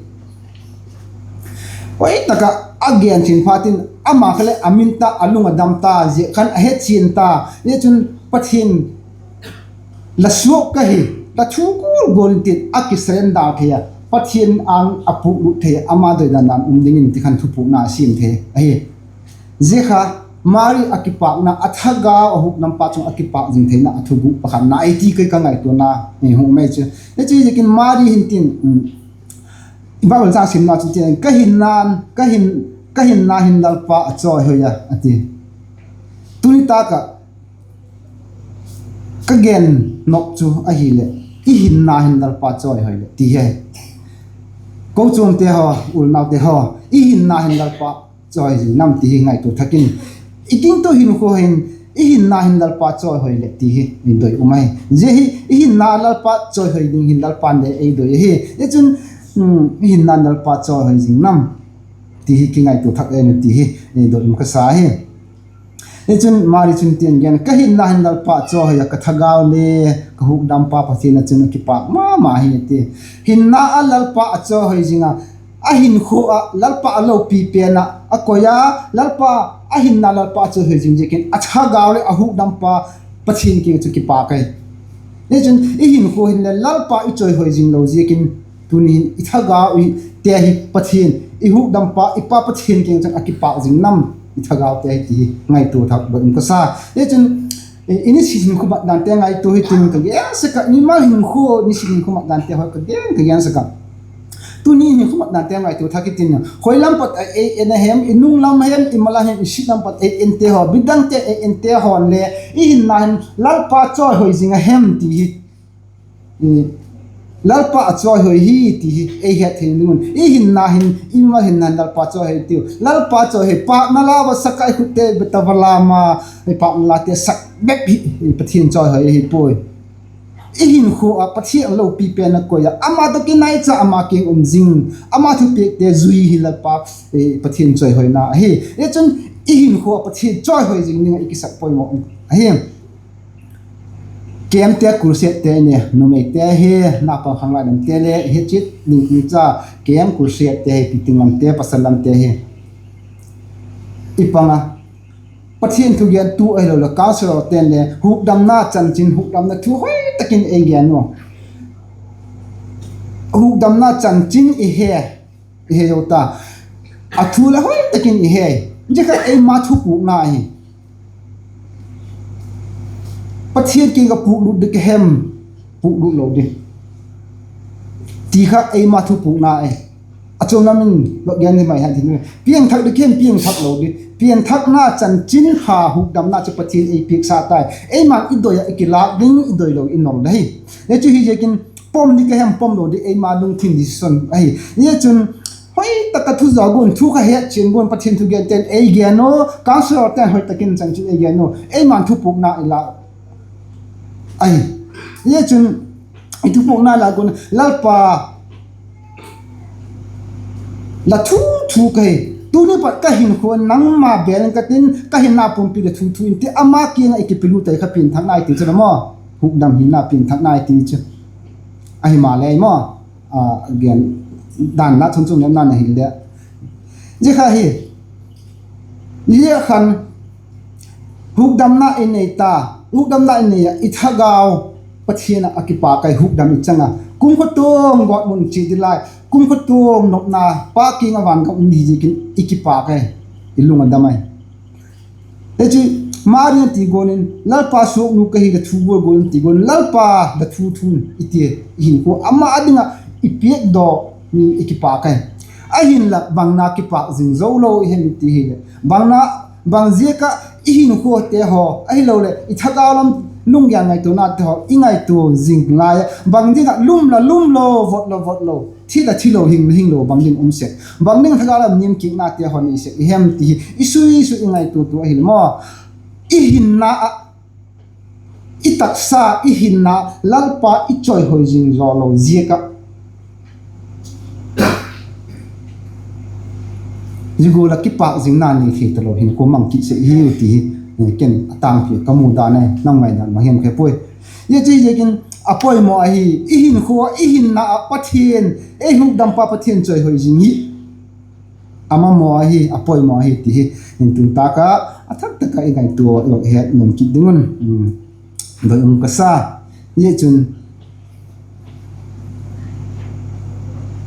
Hoi tak ah a gen chian phat in ama kha leh a min ta, a lung a dam ta, zia khan a hechian ta. Zia chun Pathian la suak ka hi, la thu gual gual in tin a kisurrender thei a, Pathian âng a puklut thei a, ama doi dan dan um dingin ti khan thupukna a siam thei ahi. Zia kha Mari a kipâkna, a thagau a huknampa chung a kipâk zing theina a thuguk pakhatna ei ti kei ka ngaituana hung um ei chu. Zia chu ziakin Mari hin tin, i Bible châng simna chun tin, ka hinna hin Lalpa a chawihoi a, a ti. Tuni tâk ah ka gen nop chu ahileh, i hinna hin Lalpa chawihoi leh ti hi. Kochuamte haw, unaute haw, i hinna hin Lalpa chawihoi zing nam ti hi ngaitua thak in, i gingtu hinkhua hin, i hinna hin Lalpa chawihoi leh ti hi i doi um ahi. Zia hi i hinna Lalpa chawihoi ding hin Lalpa'n le ei doi ahi. Zia chun, i hinna Lalpa chawihoi zing nam ti hi kingaitua thak ei nu ti hi i doi um ka sa hi. Hichun Mari chun tin gen, ka hinna hin Lalpa a chawihoi a, ka thagau le ka hukdampa Pathian ah chun a kipâk ma ma hi, a ti. Hinna ah Lalpa a chawihoi zing a, a hinkhua ah Lalpa a lopi pen ah a koi a, Lalpa, a hinna Lalpa a chawihoi zing ziakin a thagau leh a hukdampa Pathian kiang chu kipâk ahi. Hichun i hinkhua hin le Lalpa i chawihoi zing lo ziakin, tuni hin i thagau i te hi Pathian, i hukdampa, i Pa Pathian kiang chun a kipâk zing nam i thagaute hi ti hi ngaitua thak dok in ka sa. Hichun i nisin hinkhua mat dante ngaitua hitin ka gen sek a, mimal hinkhua nisin hinkhua mat dante haw ka gen, ka gen sek a. Tuni hinkhua mat dante ngaitua thak hitin, khoi lam pat a ei en a hem, i nung lam hem, i ma lam hem, i sit lam pat ei ente haw, bidangte ei ente hawn le, i hinna hin Lalpa chawihoi zing a hem ti hi, Lalpa a chawihoi hi ti hi ei het thei ding un, i hinna hin, i ma hinna hin Lalpa chawihoi tiu. Lalpa chawihoi, pâkna la va sak a, i khutte beta va lam a, pâkna late sak bep hi Pathian chawihoi ahi puai. I hinkhua ah Pathian lopi pen a koi a, ama tawh kinaicha, ama kiang um zing, ama thupiakte zui hi Lalpa, Pathian chawihoina ahi. Hichun i hinkhua ah Pathian chawihoi zing ding ah i kisak poimaw ahi. Camp te, crusade te i nei, numeite hi, naupang khanglainamte le hi chiat ding hi cha, camp, crusade te hi, piting lamte, pasal lamte hi i pang a, Pathian thugentu ahiloleh counsellorte'n le hukdamna chanchin, hukdamna thu hoi tak in ei gen u. Hukdamna chanchin i he, i he zo ta, a thu le hoi tak in i he. Zia kha eima thupukna ahi. Pathian kiang ah puklut ding ka hem, puklut lo ding ti kha eima thupukna ahi. A chuam lam in va gen ni mai hen, piangthak ding ka hem, piangthak lo ding. Pianthakna chanchin kha, hukdamna chu Pathian ei piaksa tai. Eima'n i doi ah i kilâk ding, i doi lo i nol ding ahi. Zia chu hiziakin pom ding ka hem, pom lo ding, eima lungthim decision ahi. Zia chun hoi tak a thu zaw guan, thu kha het chian guan, Pathian thugente'n ei gen u, counsellorte'n hoi tak in chanchin ei gen u, eima'n thupukna i lâk ahi. Zia chun i thupukna lâk guan, Lalpa, la thu thu ka hi, tuni pat ka hinkhua nangma bêl in ka tin, ka hinna pumpi la thu thu in ti, ama kiang ah i kipilut tai kha pianthakna i ti chu la maw. Hukdam hina pianthakna i ti chu ahi maleh maw, a gen dan la chun chung lemna na hil leh, zia kha hi, zia khan hukdamna i nei ta, hukdamna i nei ah i thagau Pathian ah a kipâk ai, hukdam i chang a, kumkhua tuam gawtmun chia ding lai, kumkhua tuam nopna, Pa kiang ah vangam um ding ziakin i kipâk ai, i lung a dam ai. Hichu Mari in a ti guan in, Lalpa suaknu ka hi, la thu gual gual in ti guan, Lalpa la thu thu in i ti, i hinkhua ama â ding ah i piakdaw i kipâk ai. Ahinla bang na kipâk zing zo lo i hem i ti hileh, bang na, bang ziak ah i hinkhuate haw ahiloleh i thagau lam lunggel ngaituanate haw i ngaitua zing lai ah bang ding ah lum la lum lo, vot la vot lo, thi la thi lo, hing la hing lo bang ding um sek, bang ding thagau lam niamkiknate haw nei sek i hem ti hi i sui sui i ngaituatua ahileh maw, i hinna ah, i taksa, i hinna Lalpa i chawihoi zing zaw lo ziak ah zia gual ah kipâk zingna nei thei talo hinkhua mang kit sek i hiu ti hi ken a tângpi ka mu dan ahi, nang ngaidan bang hiam ka he puai. Zia chu ziakin a poimaw ahi, i hinkhua ah, i hinna ah Pathian, ei hukdampa Pathian chawihoi zing hi a mamaw ahi, a poimaw ahi ti hi, in tun tâk ah a thak tak ah i ngaitua i het nuam kit ding un doi um ka sa. Zia chun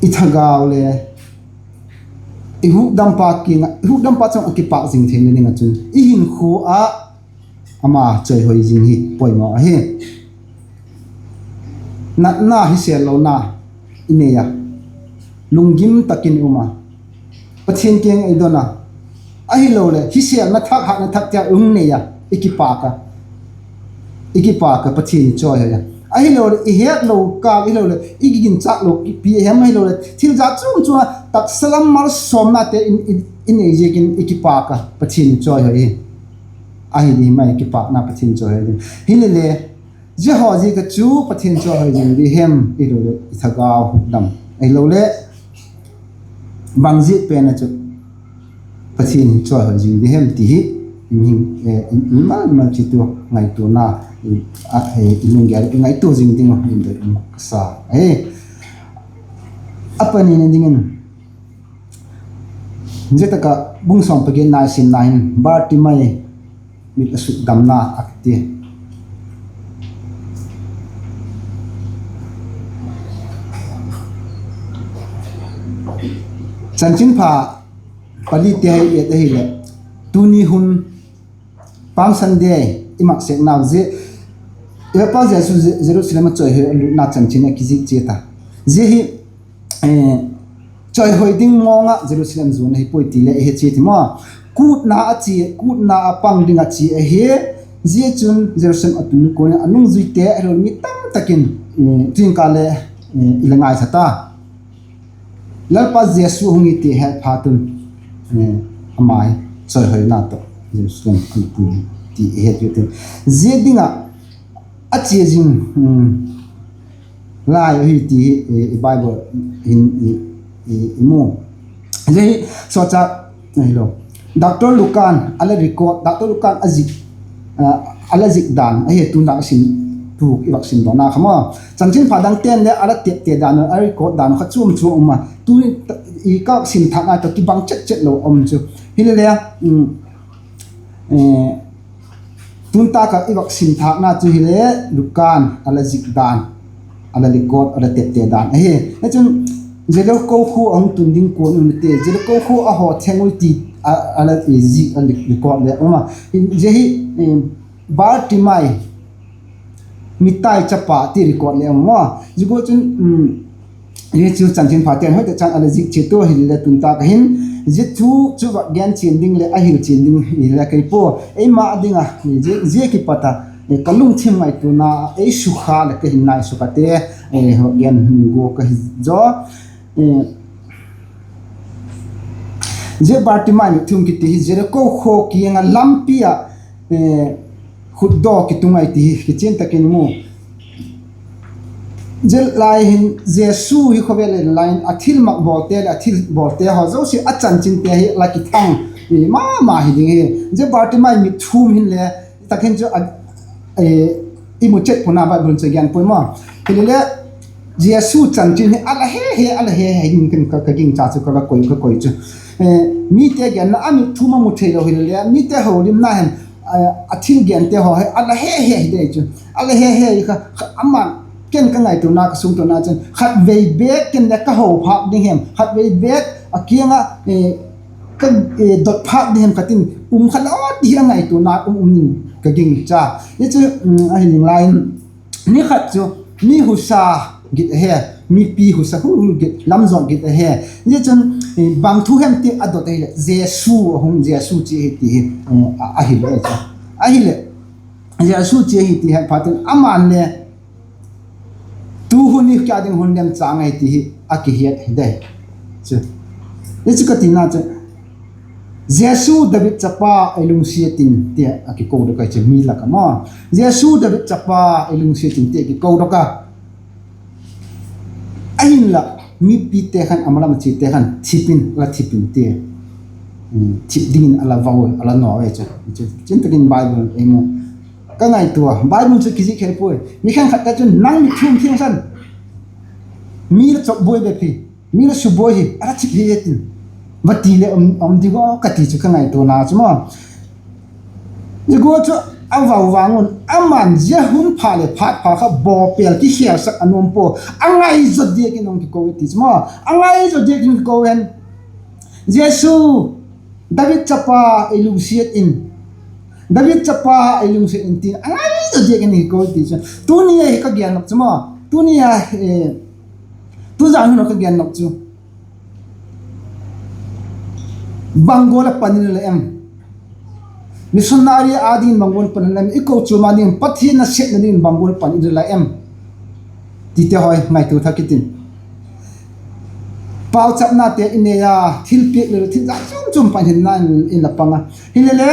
i thagau le i hukdampa kiang ah, i hukdampa chung ah kipâk zing theina ding ah chun i hinkhua ah ama chawihoi zing hi poimaw ahi. Natna, hisêl lona i nei a, lunggim tak in i um a, Pathian kiang i don a, ahiloleh hisêlna thak, hatna thak tia i um nei a, i kipâk a, i kipâk a Pathian i chawihoi a, ahiloleh i hetlo kâl, ahiloleh i kiginchâk lo kipi hem, ahiloleh thil jat chuam chuam a taksa lam malsawmnate i nei ziakin i kipâk a Pathian i chawihoi hi. Ahi di mai kipâkna Pathian chawihoi ding. Hilele, zia haw ziak ah chu Pathian chawihoi zing di hem, ahiloleh i thagau hukdam, ahiloleh bang ziak pen ah chu Pathian chawihoi zing di hem ti hi mimal mimal chi tu ngaituana i lunggel i ngaitua zing ding uh in doi um ka sa ahi. A panina dingin, zia tak ah bung sawm pagiatna i simna hin Bartimai mit a sukdamna a kiti. Chanchinpha palite hi et ahileh, tuni hun Palm Sunday i mak sêknau zia, Lalpa Jesu Jerusalem a chawihoi a lutna chanchin a kizik chiat a. Zia hi chawihoi ding mawng ah Jerusalem zuan ahi puai ti le i he chiat hi maw. Kûtna a chia, kûtna a pang ding a chia ahi. Zia chun Jerusalem a tun kuan in a nungzuite ahiloleh mi tamtak in, zingkal le i la ngaitha ta. Lalpa Jesu hung hi ti het phat un, ama hi chawihoina tawh Jerusalem a pui ti i het u tin, zia ding ah a chia zing lai ahi ti hi i Bible hin i mu. Zia hi sawcha ahilo, Doctor Luka'n a la record, Doctor Luka'n a zik dan ahi, tun dak i sim, tu i vak sim dawna kha maw. Chanchinpha dangte'n le a la tepte dan uh, a record dan uh kha chuam chuam um a, tu i ka vak sim thâk ngai tawh kibang chet chet lo um chu. Hilele tun tak ah i vak sim thâkna chu hile, Luka'n a la zik dan, a la record, a la tepte dan ahi. Chun Jeriko khua a hung tun ding kuan un ti, Jeriko khua a haw theng ui ti a la zik, a record le um a. Zia hi Bartimai, mitai chapa ti record le um a. Zia gual chun, zia chu chanchinphate'n hoitachan a la zik chiat ua hile, tun tak ah hin zia thu chu vak gen chian ding leh a hil chian ding hile kei pua, eima ding a zia kipat a ka lungthim ngaituana ei sukha leh ka hinna i sukha te vak gen gua ka hi zaw. Zia Bartimai mitthum kiti hi Jeriko khua kiang ah lampi ah khutdaw kitung ahi ti hi kichian tak in i mu. Zia lai hin Jesu hi khawvel a en lai in a thilmak bawlte leh a thilbawlte haw zosia, a chanchinte hi la kithang ma ma hi ding hi. Zia Bartimai mitthum hin le tak hin chu i mu chet pua'n a, Bible chu gen puai maw. Hilele Jesu chanchin hi a la he he, a la he he ding ken ka gingcha chu, ka koi, ka koi chu. Mite genna a mitthum a mu theilo hile le, mite holimna hin a thil gente haw hi a la he he hi dei chu. A la he he kha, ama'n, ken ka ngaituana, ka sungtuana chun khatvei bêk ken le ka ho phâk ding hem, khatvei bêk a kiang ah ka dot phâk ding hem ka tin, um kha lo ti a ngaituana um um in ka gingcha. Zia chu ahi ding lai in, ni khat chu mi husa git a he, mipi husa hu git, lamzawt git a he. Zia chun bang thu hem ti a dot ahileh Jesu a hung, Jesu chia hi ti hi ahileh, ahileh Jesu chia hi ti het phat in ama'n le tu hun hi ka ding hun lemchâng ahi ti hi a kihiat hi dei. Zia chu ka tina chu, Jesu David chapa ei lungsiat in ti a kikodok ahi chu, mi lak ah maw. Jesu David chapa ei lungsiat in ti a kikodok a. Ahinla mipite khan, a ma lam a chiate khan thip in, a la thip in ti, thip dingin a la vau, a la naw e chu. Chian tak in Bible ei mu. Ka ngaitua Bible chu kizik khel puai. Mi khenkhat ka chun nang mitthum thiangsan, mi la chawkbuai bep hi, mi la subuai hi a la thip hi e tin, va ti leh um ding aw ka ti chu ka ngaituana chu maw. Zia gual chu a vau vang un, ama'n zia hun pha leh phat pha kha bawpêl kikhelsak a nuam pua. A ngaizaw diak in hung kiko i ti chu maw. A ngaizaw diak in kiko in, Jesu, David chapa, ei lungsiat in, David chapa, ei lungsiat in, tin a ngaizaw diak in kiko i ti chu. Tuni a hi ka gen nop chu maw, tuni a, tuzan hun a ka gen nop chu, bang gual a pan i la em? Missionary â dingin bang gual pan i la em? I kochuam â dingin, Pathian nasepna dingin bang gual pan i la em? Tite haw ngaitua thak i tin. Pauchapnate i nei a, thilpiak le thil jat chuam chuam pan hinna in la pang a. Hilele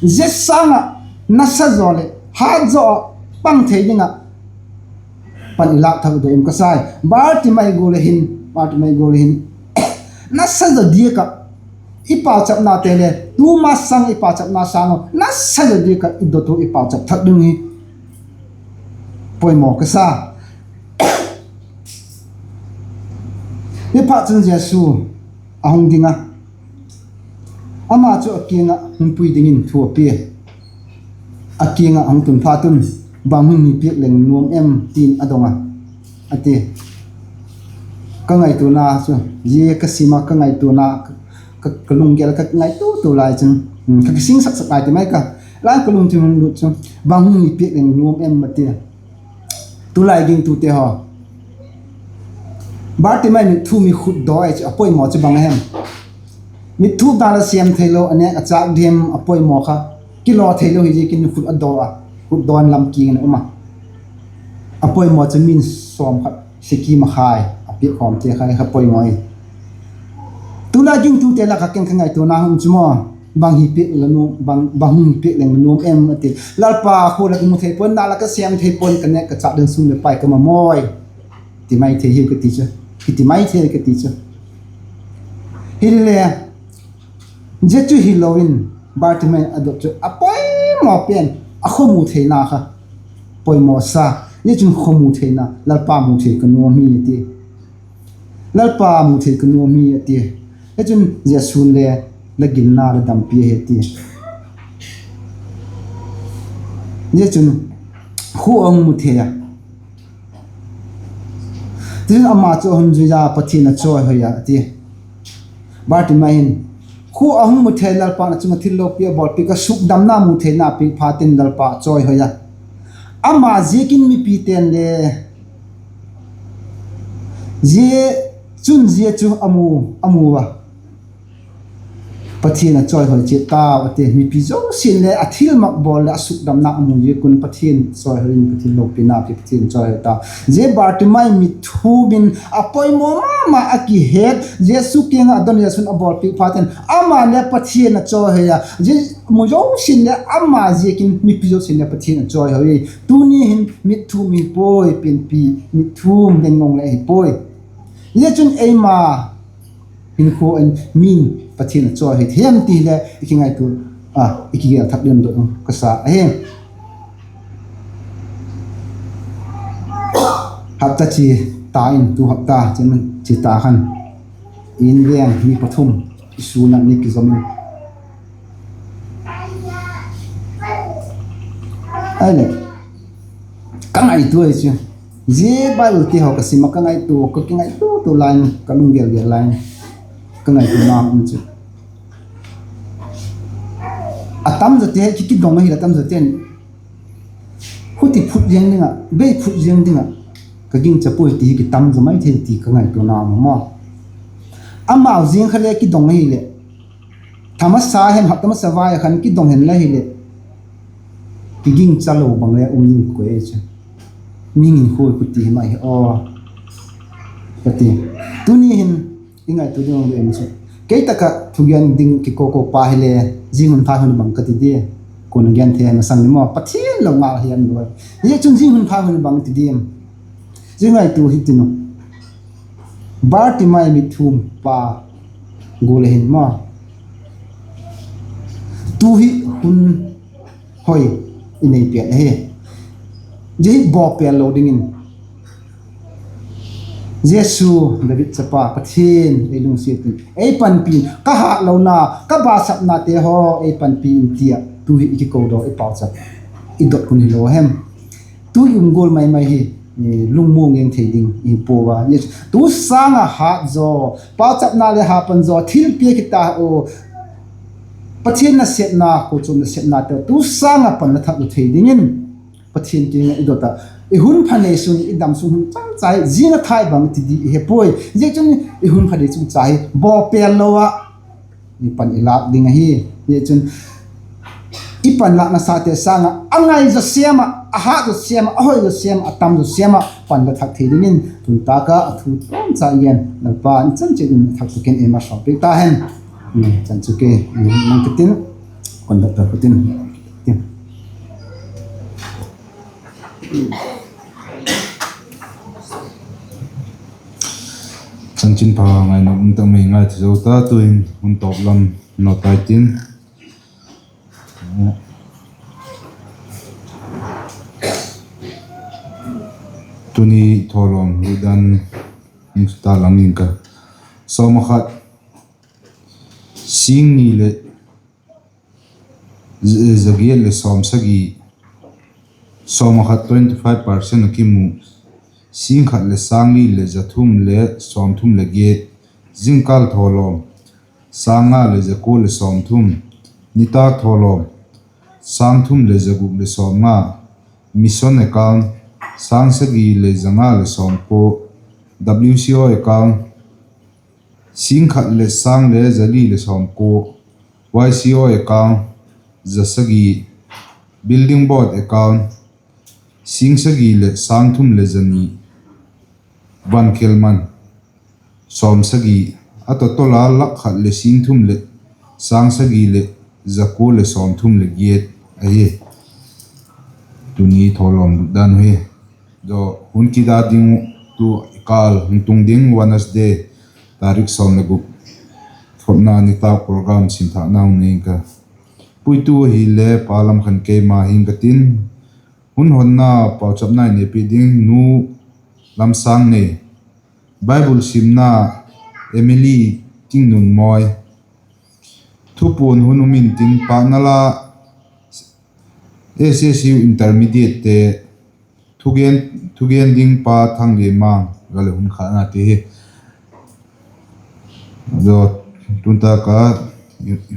zia sâng ah nasa zaw leh hat zaw ah pang thei ding ah pan i lâk thak doi um ka sai. Bartimai gual hin, Bartimai gual hin nasa zaw diak ah i pauchapnate le tu masang i pauchapna sâng a nasa zaw diak ah i dot u i pauchap thak ding hi poimaw ka sa. Hi phat chun Jesu a hung ding a, ama chu a kiang ah hung pui dingin thu a pia. A kiang ah hung tun phat un, Bang hun i piak leng nuam em? ti'n a dong a, a ti. Ka ngaituana chu, zia ka sim a ka ngaituana, ka, ka lunggel ka ngaitua tu lai chun, ka kisingsak sak lai ti mai ka, lai ka lungthim hung lut chu, Bang hun i piak leng nuam em? a ti. Tulai gingtute haw, Bartimai mitthu mi khut daw ahi chu a poimaw chu bang a hem? Mitthu dan la siam theilo, a nêk a châk diam a poimaw kha, kilaw theilo hi ziakin khut a daw a, khut dawn lam kiang in a um a. A poimaw chu min sawm khat sikim a khai a piak khawmte kha, kha poimaw hi. Tulai gingtute lak ah ken ka ngaituana hun chu maw, bang hi piak la nuam, bang, bang hun piak leng nuam em a ti. Lalpa, khua lak i mu thei pua'n, na lak ka siam thei pua'n, ka nêk ka châk ding sum leh pai ka mamaw hi, ti mai thei hi ka ti chu, kiti mai thei ka ti chu. Hile, zia chu hilo in, Bartimai a dot chu a poimaw pen, a khua mu theina kha poimaw sa. Zia chun khua mu theina, Lalpa mu thei ka nuam hi a ti. Lalpa mu thei ka nuam hi a ti. Hi chun Jesu'n le, La ginna la dampi ahi a ti. Zia chun khua a hung mu thei a. Tichun ama chu a hun zui a, Pathian a chawihoi a, a ti. Bartimai hin, khua a hung mu thei, Lalpa'n a chung ah thil lopi a bawlpiak a, sukdamna mu theina piak phatin Lalpa a chawihoi a. Ama ziakin mipite'n le, zia, chun zia chu a mu, a mu a, Pathian a chawihoi chiat tau a ti. Mipi zosia'n le a thilmak bawl leh a sukdamna a mu ziak un Pathian chawihoi in, Pathian lopina pi, Pathian chawihoi tau. Zia Bartimai mitthum in a poimaw ma ma a kihet, Jesu kiang ah a don, Jesu'n a bawlpiak phatin ama le Pathian a chawihoi a, zia mu zosia'n le ama ziakin mipi zosia'n le Pathian a chawihoi. Tuni hin mitthum hi puai, pianpi mitthum leng ngong le hi puai. Zia chun eima hinkhua in min Pathian a chawihoi hem ti le i kingaitua a, i kigel thak ding dot ka sa ahi. Hapta chia ta in, tu hapta chia ta khan, in veng mi pathum i sûn ah ni kizom in, ahileh, ka ngaitua hi chu, zia Bible ti haw ka sim a ka ngaitua, ka kingaitua tu lai in, ka lunggel gel lai in, ka ngaituana um chu, a tam zawte hi ki, kidong ahileh a tam zawte'n, huti phut ziang ding ah, bei phut ziang ding ah ka gingcha puai ti hi kitam zaw mai thei ti ka ngaituana um a. Amau ziang kha le kidong ahileh, tha masa hem, hapta masa vai a khan kidong hen la hileh, kigingcha lo bang le um ding koi chu, mihing hinkhua khuti hi mai hi aw, ka ti. Tuni hin i ngaitua ding um chu, kei tak ah thugen ding kiko ko pa hile, zing hun pha hun bang ka ti di, kua'n a gen thei masang ni maw, Pathian lo ngal hiam lo. Zia chun zing hun pha hun bang ti diam? Zia ngaitua hi tin u, Bartimai mitthum pa gual a hin maw, tu hi hun hoi i nei pêl ahi. Zia hi bawl pêl lo dingin, Jesu, David chapa Pathian, ei lungsiat in ei panpi in, ka hâtlona, ka basapnate haw ei panpi in ti ah tu hi i kiko daw, i pauchap, i dot hun hilo hem? Tu i um gual mai mai hi lungmuang eng thei ding i hi pua a. Tu sâng ah hât zaw, pauchapna leh hapan zaw thilpiak hita u, Pathian nasepna, kochuam nasepnate tu sâng ah pan la thak u thei dingin Pathian kiang ah i dot ah, i hun pha nei sung, i dam sung hun chang cha hi zing a thai bang ti di i he puai. Zia chun i hun pha nei chung cha hi bawl pêl lo ah i pan i lâk ding ahi. Zia chun i pan lâkna sate sâng ah a ngai zaw siam ah, a hât zaw siam ah, a hoi zaw siam ah, a tam zaw siam ah pan la thak thei dingin tun tâk ah a thu tawmcha i gen Lalpa'n i chan chiat in thak thak in ei malsawmpiak ta hen. Chan chu kei mang kitin, conductor kitin. Chanchinpha ngaina um tak mai ngai tha zo ta, tu'hin hun tawp lam nawtai tin. Tuni thawlawm lutdan hung ta lang ing ka. Sawm a khat, sîng ni leh za giat leh sawmsagi, sawm a khat twenty five percent a kimu, sîng khat leh sâng li leh za thum leh sawmthum leh giat. Zingkâl thawlawm, sâng nga leh za kua leh sawmthum. Nitâk thawlawm, sâng thum leh za guk leh sawmnga. Mission account, sâng sagi leh za nga leh sawmkua. W C O account, sîng khat leh sâng leh za li leh sawmkua. Y C O account, za sagi. Building board account, sîng sagi leh sâng thum leh za ni. Van khelman, sawmsagi. A total a lak khat leh sîng thum leh sâng sagi leh za kua leh sawmthum leh giat ahi. Tuni thawlawm lutdan uh hi. Hun kida ding uh, tu kâl hung tung ding Wednesday, tarik sawm leh guk, thotna nitâk program simthâkna hung nei ing ka. Puitu ahile Pa Lamkhan keima hing ka tin, hun honna pauchapna i neipi ding Nu Lamsangnei, Bible simna Emily Tingnunmawi, thupuan hun um intin pâkna la S S U Intermediatete thugen ding Pa Thanglianmang, a leh hun khâkna ti hi. Tun tak a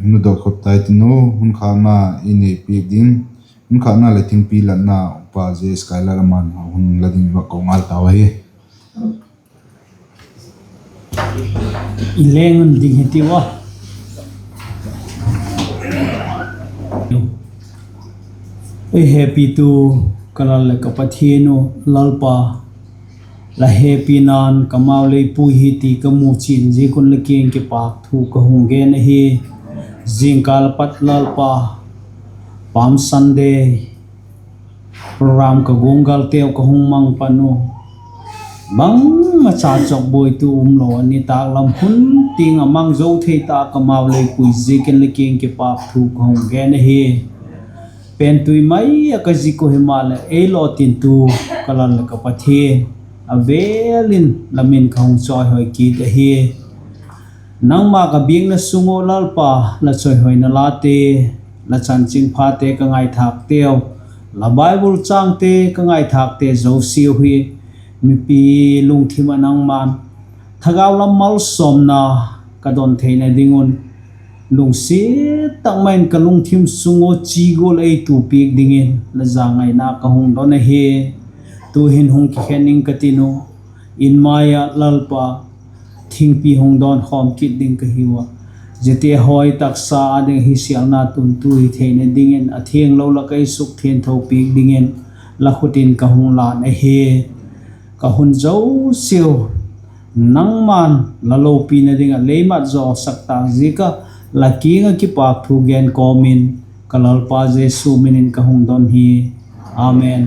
hun dot khop tai tin u, hun khâkna i neipiak ding, hun khâkna leh thingpi latna Upa J. Skylar ama'n a hun la ding va ko ngal tau ahi. I leng un ding hi tiu a. Ei hepitu ka Lal leh ka Pathian u, Lalpa, la hepina'n ka mau lei pui hi ti ka mu chian ziak un la kiang kipâk thu ka hung gen ahi. Zingkal a pat Lalpa, Palm Sunday program ka guanggalteu ka hung mang pan u, bangmacha chawkbuaitu umlo a, nitâk lam hun tiang a mang zo thei ta ka mau lei pui ziakin la kiang kipâk thu ka hung gen ahi. Pentui mai ah ka zik uh himaleh ei lawtintu ka Lal leh ka Pathian, a vêl in la min ka hung chawihoi kit ahi. Nangma ka biakna sung ua Lalpa, la chawihoina late, la chanchinphate ka ngaithâkteu, la Bible chângte ka ngaithâkte zosiau hi mipi lungthim ah nangma'n thagau lam malsawmna ka don theina ding un, lungsiat tak mai in ka lungthim sung ua chi gual ei tu piak dingin la zangaina ka hung don ahi. Tu'hin hung kikhen ing ka tin u, in mai ah Lalpa, thingpi hung dawnkhawm kit ding ka hiu a, ziate hawi taksa â ding ah hisialna tuntu hi theina dingin a thianglo lak ah ei sukthiangtho piak dingin la khut in ka hung lân ahi. Ka hun zosiau nangma'n la lopina ding ah lei mat zawsak tâk ziak ah la kiang ah kipâk thu gen kawm in, ka Lalpa Jesu min in ka hung don hi. Amen.